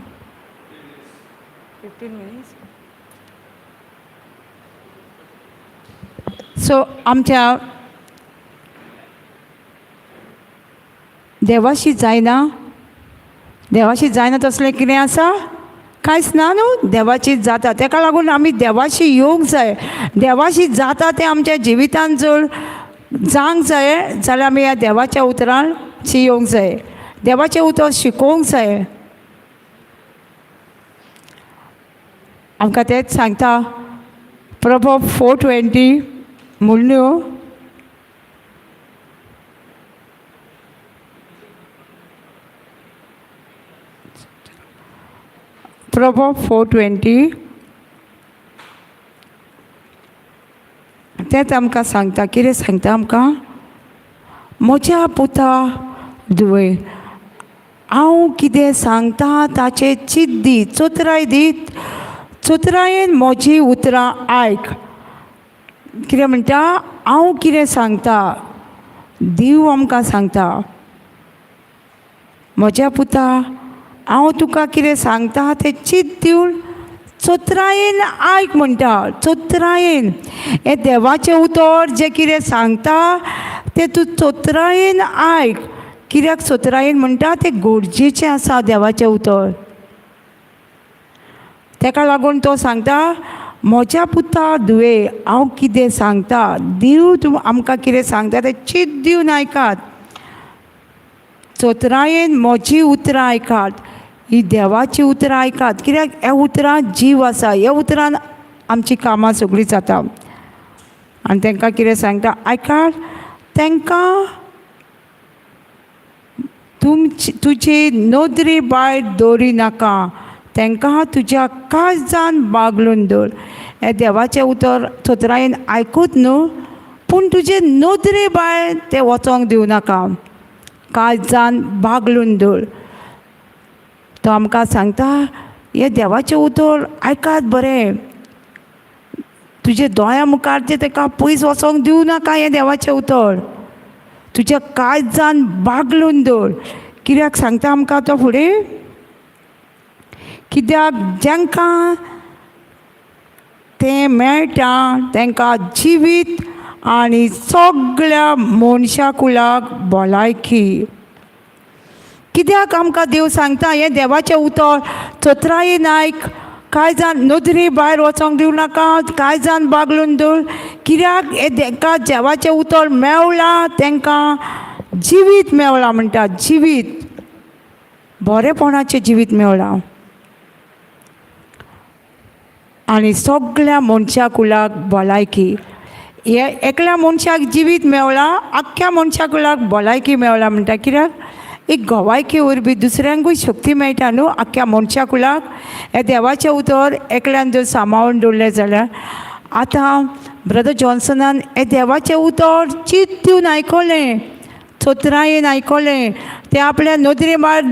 15 मिनिट्स. सो आमच्या देवाशी जायना, देवाशी जायना तसलें कितें आसा? कांयच ना न्हू. देवाची जाता. तेका लागून आमी देवाशी येवंक जाय. देवाशी जाता तें आमच्या जिवितान जर जावंक जाय जाल्यार आमी ह्या देवाच्या उतरांशी येवंक जाय, देवाचें उतर शिकोवंक जाय. आमकां तेंच सांगता प्रोवर्ब 4:20 म्हूण न्हू. प्रोवर्ब 4:20 तेंच आमकां सांगता. कितें सांगता आमकां? म्हज्या पुता, धुवे, हांव कितें सांगता ताचें चिंत दी, चतुराय दी, चतुरायेन म्हजी उतरां आयक. कितें म्हणटा? हांव कितें सांगता, देव आमकां सांगता. म्हज्या पुता, हांव तुका कितें सांगता तें चिंत दिवन चतुरायेन आयक म्हणटा. चतुरायेन हें देवाचें उतर जें कितें सांगता तें तूं चतुरायेन आयक. कित्याक चतुरायेन म्हणटा? तें गरजेचें आसा देवाचें उतर. तेका लागून तो सांगता म्हज्या पुता धुवे, हांव कितें सांगता, देव तूं आमकां कितें सांगता तें चिंत दिवन आयकात. चतुरायेन म्हजी उतरां आयकात, ही देवाची उतरां आयकात. कित्याक ह्या उतरां जीव आसा, ह्या उतरान आमची कामां सगळीं जाता. आनी तांकां कितें सांगता आयकात, तांकां तुमची तुजी नदरे भायर दवरी नाका, तांकां तुज्या काळजान बागलून दवर. हें देवाचें उतर चतुरायेन आयकूत न्हू, पूण तुजे नदरे भायर तें वचोंक दिवं नाका, काळजान बागलून दवर. तो आमकां सांगता हें देवाचें उतर आयकात बरें, तुजे दोळ्या मुखार तें ताका पयस वचोंक दिवं नाका. हें देवाचें उतर तुज्या काळजान बागलून दवर. कित्याक सांगता आमकां तो फुडें? कित्याक जांकां तें मेळटा तांकां जिवीत आनी सगळ्या मनशा कुळाक भलायकी. कित्याक आमकां देव सांगता हें देवाचें उतर चतुरायेन आयक, कांय जाण नदरे भायर वचोंक दिवं नाका, कांय जाण बागलून दवर. कित्याक हें तांकां देवाचें उतर मेवलां तांकां जिवीत मेवलां म्हणटा, जिवीत बरेपणाचें जिवीत मेवलां आनी सगळ्या मनशा कुळाक भलायकी. हे एकल्या मनशाक जिवीत मेवलां, आख्ख्या मनशा कुळाक भलायकी मेवला म्हणटा. कित्याक एक गोवायकी वरवीं दुसऱ्यांकूय शक्ती मेळटा न्हू आख्ख्या मनशा कुळाक. हें देवाचें उतर एकल्यान जर सांबाळून दवरलें जाल्यार, आतां ब्रदर जॉन्सनान हें देवाचें उतर चिंत दिवन आयकलें, चतुरायेन आयकलें, तें आपल्या नदरे भायर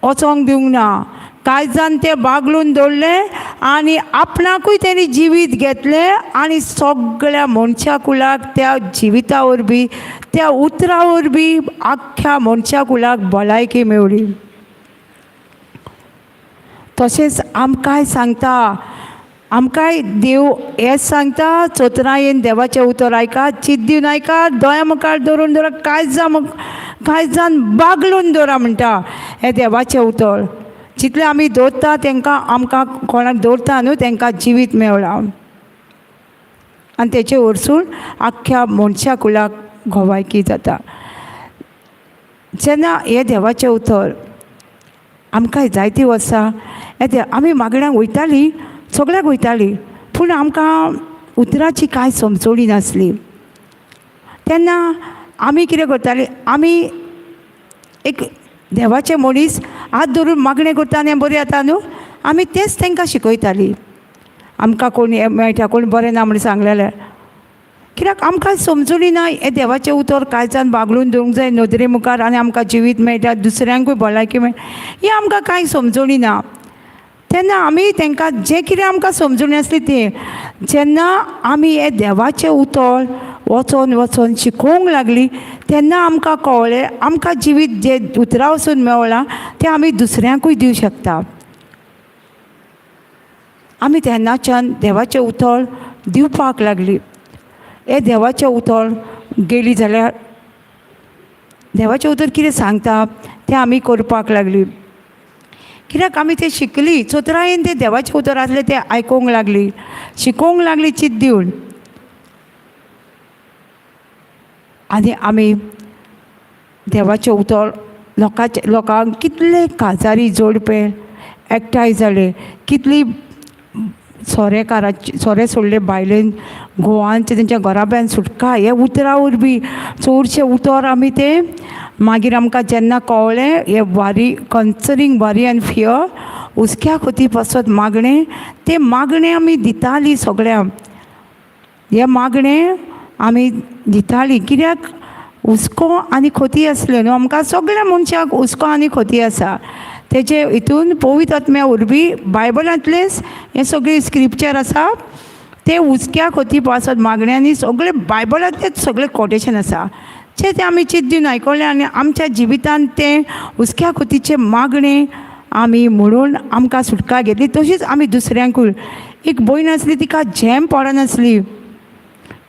वचोंक दिवंक ना, कांय जाण तें बागलून दवरलें आनी आपणाकूय तेणी जिवीत घेतलें आनी सगळ्या मनशा कुळाक त्या जिविता वरवीं, त्या उतरां वरवीं आख्ख्या मनशा कुळाक भलायकी मेवली. तशेंच आमकांय सांगता, आमकांय देव हेंच सांगता, चतुरायेन देवाचें उतर आयकात, चिंत दिवन आयकात, दोळ्या मुखार दवरून दवरा, कांय जाण बागलून दवरा म्हणटा. हें देवाचें उतर जितलें आमी दवरता तांकां, आमकां कोणाक दवरता न्हू तांकां जिवीत मेवलां आनी तेचे वरसून आख्ख्या मनशा कुळाक गोवायकी जाता. जेन्ना हें देवाचें उतर आमकां जायतीं वर्सां हें आमी मागण्यांक वयतालीं, सगळ्याक वयतालीं, पूण आमकां उतराची कांय समजणी नासली. तेन्ना आमी कितें करतालीं, आमी एक देवाचें मनीस हात धरून मागणें करता आनी बरें जाता न्हू, आमी तेंच तांकां शिकयतालीं. आमकां कोण हें मेळटा, कोण बरें ना म्हण सांगलें जाल्यार, कित्याक आमकां समजणी ना हें देवाचें उतर काळजान बागलून दवरूंक जाय नदरे मुखार आनी आमकां जिवीत मेळटा, दुसऱ्यांकूय भलायकी मेळटा, हें आमकां कांय समजणी ना. तेन्ना आमी तांकां जें कितें आमकां समजणी आसली तें, जेन्ना आमी हें देवाचें उतर वचोन वचोन शिकोवंक लागलीं तेन्ना आमकां कळ्ळें आमकां जिवीत जें उतरां वचून मेवलां तें आमी दुसऱ्यांकूय दिवं शकता. आमी तेन्नाच्यान देवाचें उतर दिवपाक लागलीं. हें देवाचें उतर गेली जाल्यार देवाचें उतर कितें सांगता तें आमी करपाक लागलीं. कित्याक आमी तें शिकलीं चतुरायेन, तें देवाचें उतर आसलें तें आयकूंक लागलीं, शिकोवंक लागलीं चिंत दिवन, आनी आमी देवाचें उतर लोकांचे लोकांक कितले काजारी जोडपे एकठांय जाले, कितली सोरेकाराची सोरे सोडले बायलेन घोवांचे तेंच्या घराब्यान सुटका हे उतरां वरवीं चडशें उतर आमी तें मागीर आमकां जेन्ना कळ्ळें हे worry concerning worry and fear हुस्क्या खोती पासत मागणें, तें मागणें आमी दितालीं सगळ्यांक. हें मागणें आमी दितालीं कित्याक हुस्को आनी खोती आसल्यो न्हू आमकां सगळ्या मनशाक हुस्को आनी खोती आसा. तेजे हितून पवित्र आत्म्या वरवीं बायबलांतलेच हें सगळें स्क्रिप्चर आसा, तें हुस्क्या खोती पासत मागण्यांनी सगळें बायबलांतलेच सगळें कोटेशन आसा. चें तें आमी चिंतून आयकलें आनी आमच्या जिवितांत तें हुस्क्या खोतीचें मागणें आमी म्हणून आमकां सुटका घेतली. तशीच आमी दुसऱ्यांकूय. एक भयण आसली, तिका झेम पडनासली,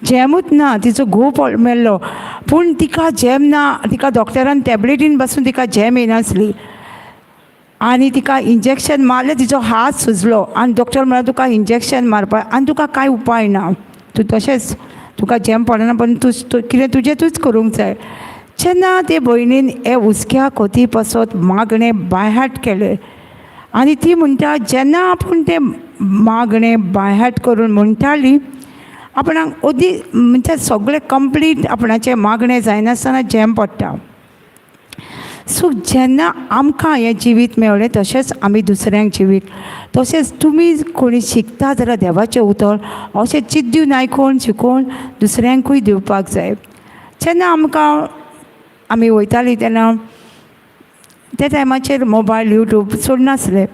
झेमूच ना, तिचो घोव मेल्लो पूण तिका झेम ना. तिका डॉक्टरान टॅबलेटीन बसून तिका झेम येनासली आनी तिका इंजेक्शन मारलें, तिचो हात सुजलो आनी डॉक्टर म्हळ्यार तुका इंजेक्शन मारपाक आनी तुका कांय उपाय ना, तूं तशेंच तुका झेम पडना पण तूं कितें तुजें तूंच करूंक जाय. जेन्ना ते भयणीन हे हुस्क्या खोती पासत मागणें बायहाट केलें आनी ती म्हणटा जेन्ना आपूण तें मागणें बायहाट करून म्हणटाली आपणाक अदी म्हणजे सगळें कंप्लीट आपणाचें मागणें जायनासतना झेम पडटा. सो जेन्ना आमकां हें जिवीत मेळ्ळें तशेंच आमी दुसऱ्यांक जिवीत, तशेंच तुमी कोणी शिकता जाल्यार देवाचें उतर अशें चिंतून आयकून शिकोवन दुसऱ्यांकूय दिवपाक जाय. जेन्ना आमकां आमी वयतालीं तेन्ना त्या टायमाचेर मोबायल यूट्यूब सोडनासले,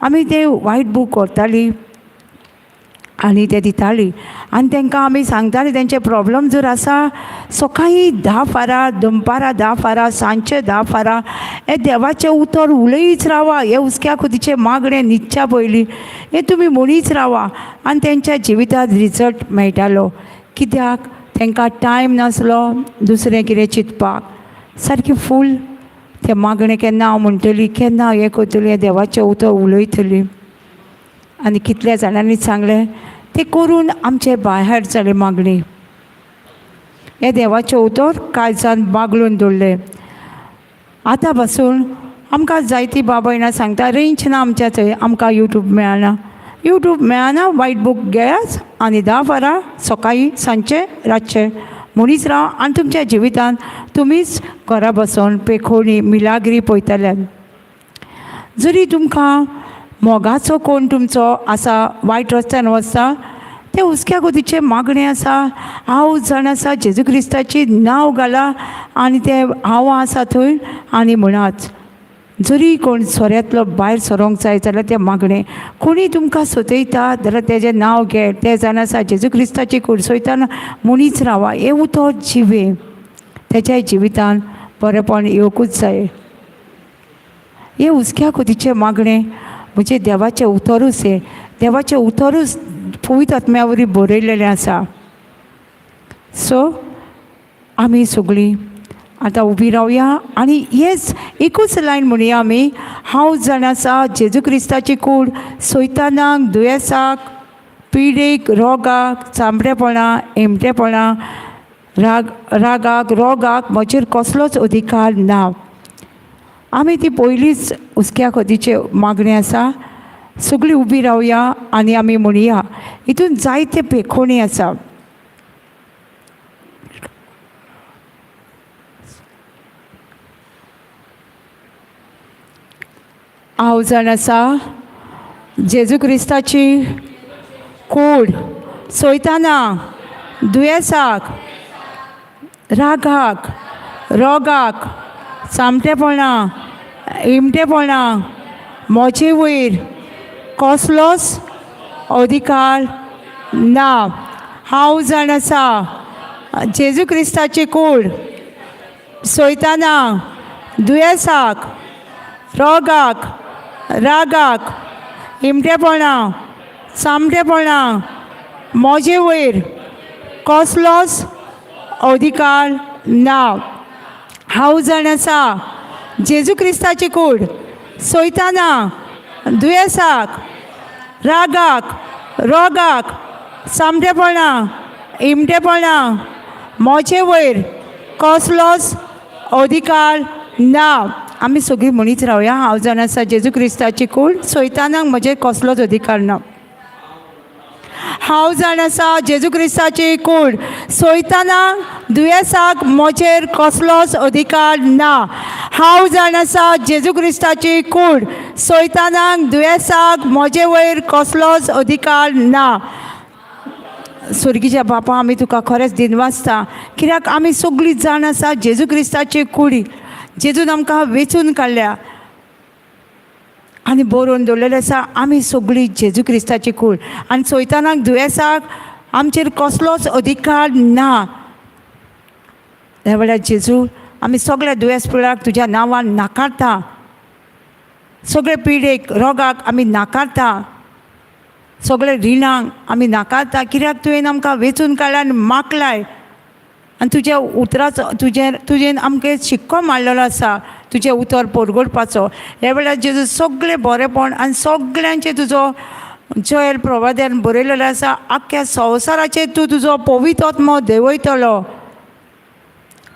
आमी ते वायट बूक व्हरतालीं आनी ते दितालीं आनी तांकां आमी सांगतालीं तेंचे प्रोब्लम जर आसा सकाळीं 10 फारां, दनपारां 10 फारां, सांजचे 10 फारां हे देवाचें उतर उलयत रावा, हे हुस्क्या खोतीचें मागणें न्हिदच्या पयलीं हें तुमी म्हणीत रावा आनी तेंच्या जिवितांत रिजल्ट मेळटालो. कित्याक तांकां टायम नासलो दुसरें कितें चिंतपाक, सारकें फूल तें मागणें केन्ना हांव म्हणटली, केन्ना हांव हें करतली, हें देवाचें उतर उलयतली. आनी कितल्या जाणांनी सांगलें तें करून आमचें बायहाट जालें मागणी. हें देवाचें उतर काळजान बागलून दवरलें. आतां पासून आमकां जायतीं बाबा सांगता रेंज ना आमच्या थंय, आमकां यूट्यूब मेळना, यूट्यूब मेळना, वायट बूक घेयात आनी 10 फारां सकाळीं सांजचें रातचें म्हणीच राव आनी तुमच्या जिवितांत तुमीच घरा बसोन पेखोणी मिलाग्री पळयतल्यान. जरी तुमकां मोगाचो कोण तुमचो आसा वायट रस्त्यान वचता ते हुस्क्या खोतीचें मागणें आसा, हांव जाण आसा जेजू क्रिस्ताची नांव घाला आनी तें हांव आसा थंय आनी म्हणाच. जरी कोण सोऱ्यांतलो भायर सरोंक जाय जाल्यार तें मागणें, कोणी तुमकां सतयता जाल्यार तेजें नांव घे, तें जाण आसा जेजू क्रिस्ताची कुर्सयतना म्हणीच रावा. हें उतर जिवें तेज्या जिवितान बरेंपण येवकूच जाय. हें हुस्क्या खोतीचें मागणें म्हणजे देवाचें उतरूच, हें देवाचें उतरूच पवित्र आत्म्या वरवीं बरयलेलें आसा. सो आमी सगळीं आतां उबी रावया आनी हेच एकूच लायन म्हणया आमी, हांव जाण आसा जेजू क्रिस्ताची कूड सैतानाक, दुयेंसाक, पिडेक, रोगाक, चामडेपणा, हेमटेपणा, रागाक, रोगाक म्हजेर कसलोच अधिकार ना. आमी ती पयलींच हुस्क्या खोतीचें मागणें आसा. सगळीं उबी रावया आनी आमी म्हणया. हितून जायते पेखोणी आसा. हांव जाण आसा जेजू क्रिस्ताची कूड सैताना, दुयेंसाक, रागाक, रोगाक, चामटेपणा, इमटेपणा म्हजे वयर कसलोच अधिकार ना. हांव जाण आसा जेजू क्रिस्ताची कूड सैताना, दुयेंसाक, रोगाक, रागाक, इमटेपणा, चामटेपणा म्हजे वयर कसलोच अधिकार ना. हांव जाण आसा जेजू क्रिस्ताची कूड सैताना, दुयेंसाक, रागाक, रोगाक, चामटेपणा, इमटेपणा म्हजे वयर कसलोच अधिकार ना. आमी सगळीं म्हणीत रावया, हांव जाण आसा जेजू क्रिस्ताची कूड सैतानाक म्हजेर कसलोच अधिकार ना. हांव जाण आसा जेजू क्रिस्ताची कूड सैतानाक, दुयेंसाक म्हजेर कसलोच अधिकार ना. हांव जाण आसा जेजू क्रिस्ताची कूड सैतानाक, दुयेंसाक म्हजे वयर कसलोच अधिकार ना. स्वर्गीच्या बापा, आमी तुका खरेंच दिनवासता, कित्याक आमी सगळीं जाण आसा जेजू क्रिस्ताची कुडी जेजून आमकां वेंचून काडल्या आनी बरोवन दवरलेलें आसा आमी सगळीं जेजू क्रिस्ताची कूड आनी सैतानाक, दुयेंसाक आमचेर कसलोच अधिकार ना. ह्या वेळार जेजू आमी सगळ्या दुयेंस पिळाक तुज्या नांवान नाकारता. सगळे पिडेक रोगाक आमी नाकारता. सगळे रिणांक आमी नाकारता, कित्याक तुवें आमकां वेंचून काडला आनी मागलाय आनी तुज्या उतराचो तुजें आमकां शिक्को मारलेलो आसा तुजें उतर परगटपाचो. ह्या वेळार जेजू सगळें बरेंपण आनी सगळ्यांचें तुजो जयल प्रवाद्यान बरयलेलो आसा, आख्ख्या संवसाराचेर तूं तुजो पवित्र आत्मो देंवयतलो.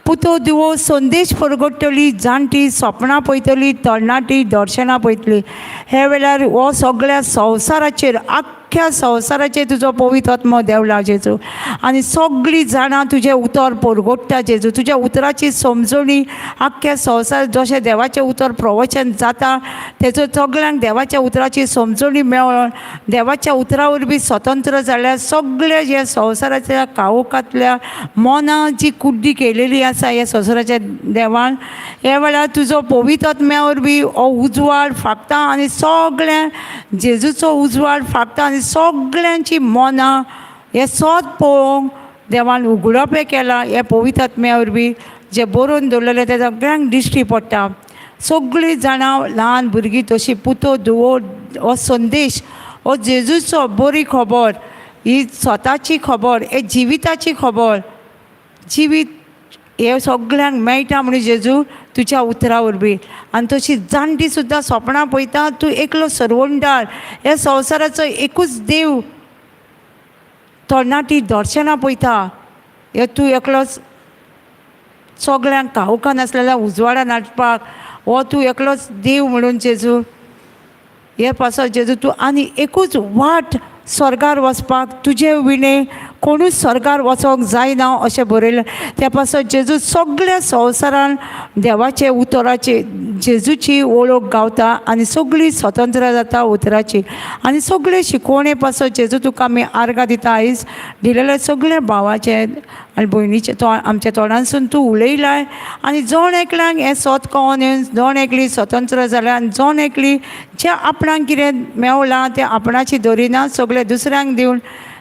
पुतो दिवो संदेश परगट्टली, जाणटी सपनां पळयतली, तरणाटी दर्शनां पळयतली. ह्या वेळार हो सगळ्या संवसाराचेर आख्ख्या संवसाराचेर तुजो पवित्र आत्मो देंवला जेजू आनी सगळीं जाणां तुजें उतर परगट्टा जेजू. तुज्या उतराची समजणी आख्ख्या संवसार जशें देवाचें उतर प्रवचन जाता तेजो सगळ्यांक देवाच्या उतराची समजणी मेळोन देवाच्या उतरा वरवीं स्वतंत्र जाल्यार सगळे ह्या संवसाराच्या काळोखांतल्या मनां जी कुड्डी केलेली आसा ह्या संवसाराच्या देवान ह्या वेळार तुजो पवित्र आत्म्या वरवीं हो उजवाड फांकता आनी सगळ्या जेजूचो उजवाड फांकता आनी सगळ्यांची मनां हें सत पळोवंक देवान उगडप केलां. ह्या पवित्र आत्म्या वरवीं जें बरोवन दवरलेलें तें सगळ्यांक दिश्टी पडटा. सगळीं जाणां ल्हान भुरगीं तशीं पुतो धुवो हो संदेश हो जेजूचो बरी खबर ही स्वताची खबर हे जिविताची खबर जिवीत हें सगळ्यांक मेळटा म्हणून जेजू तुज्या उतरा वरवीं. आनी तशी जाणटी सुद्दां सपनां पळयता तूं एकलो सर्वंडार ह्या संवसाराचो एकूच देव. तरणाटी दर्शनां पळयता हे तूं एकलोच सगळ्यांक काळोखान आसलेल्या उजवाडान हाडपाक हो तूं एकलोच देव म्हणून जेजू. हे पासत जेजू तूं आनी एकूच वाट स्वर्गार वचपाक तुजे विणे कोणूच स्वर्गार वचोंक जायना अशें बरयलें. त्या पासत जेजू सगळ्या संवसारान देवाचे उतराचे जेजूची वळख गावता आनी सगळी स्वतंत्र जाता उतराची आनी सगळे शिकवणे पासत जेजू तुका आमी आर्गां दिता. आयज दिलेले सगळे भावाचे आनी भयणीचे तो आमच्या तोंडांसून तूं उलयलाय आनी जण एकल्याक हें सत कळोन येवन जण एकली स्वतंत्र जाल्या आनी जण एकली जें आपणाक कितें मेवलां तें आपणाची दरिना सगळें दुसऱ्यांक दिवन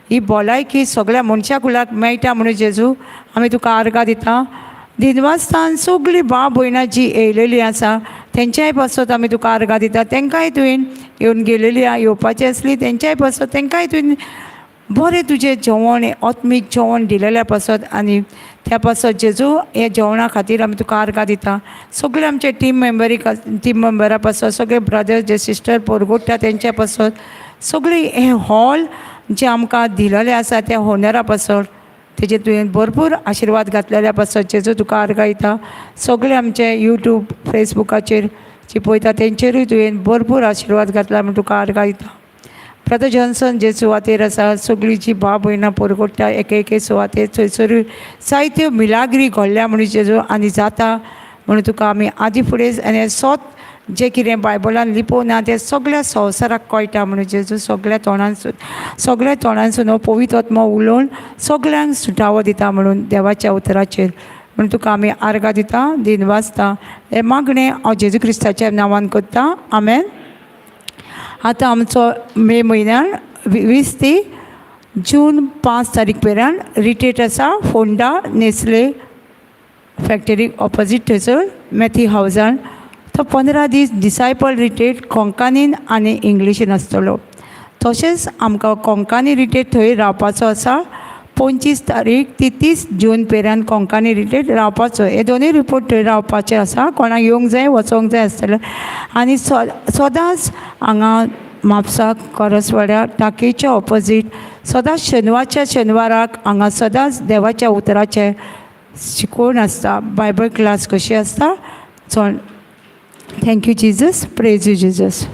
ही भलायकी सगळ्या मनशा कुळाक मेळटा म्हणून जेजू आमी तुका आर्गां दिता. दिनवास्तान सगळीं भाव भयणां जीं येयलेलीं आसा तेंच्याय पासत आमी तुका आर्गां दिता. तेंकांय तुवें येवन गेलेली येवपाची आसली तेंच्याय पासत तेंकांय तुवें बरें तुजें जेवण आत्मीक जेवण दिलेल्या पासत आनी त्या पासत जेजू हे जेवणा खातीर आमी तुका आर्गां दिता. सगळे आमचे टीम मेंबरीक टीम मेंबरा पासत सगळे ब्रदर्स जे सिस्टर पोरगोट्टा तेंच्या पासत सगळीं हें हॉल जें आमकां दिलेलें आसा त्या होनरा पासत तेजेर तुवें भरपूर आशिर्वाद घातलेल्या पासत जेजू तुका आर्गां दिता. सगळे आमचे यूट्यूब फेसबुकाचेर जी पळयता तेंचेरूय तुवें भरपूर आशिर्वाद घातला म्हूण तुका आर्गां दिता. ब्रदर जॉन्सन जे सुवातेर आसा सगळीं जी भाव भयणां पोरगोट्टा एके एके सुवातेर थंयसरूय जायत्यो मिलाग्री घडल्या म्हणून जेजू आनी जाता म्हणून तुका आमी आदी फुडें आनी सोत जें कितें बायबलान लिपोवना तें सगळ्या संवसाराक कळटा म्हणून जेजू सगळ्या तोंडांसून सगळ्या तोंडांसून हो पवित्र आत्मो उलोवन सगळ्यांक सुटावो दिता म्हणून देवाच्या उतराचेर म्हणून तुका आमी आर्गां दिता दिनवासता. हें मागणें हांव जेजू क्रिस्ताच्या नांवान करता. आमेन. आतां आमचो मे म्हयन्यान 20 ती जून 5 तारीख मेरेन रिट्रीट आसा फोंडा नेस्ले फॅक्टरी ऑपोजीट थंयसर मॅथी हावजान. तो 15 दीस डिसायपल रिट्रीट कोंकणीन आनी इंग्लिशीन आसतलो. तशेंच आमकां कोंकणी रिट्रीट थंय रावपाचो आसा 25 तारीख ती 30 जून मेरेन कोंकणी रिट्रीट रावपाचो. हे दोनूय रिपोर्ट थंय रावपाचे आसा. कोणाक येवंक जाय वचोंक जाय आसतलें. आनी सदांच हांगा म्हापसा करसवाड्या टाकयेच्या ऑपोजीट सदांच शेनवारच्या शेनवाराक हांगा सदांच देवाच्या उतराचें शिकवण आसता, बायबल क्लास कशी आसता. चल, thank you Jesus, praise you Jesus.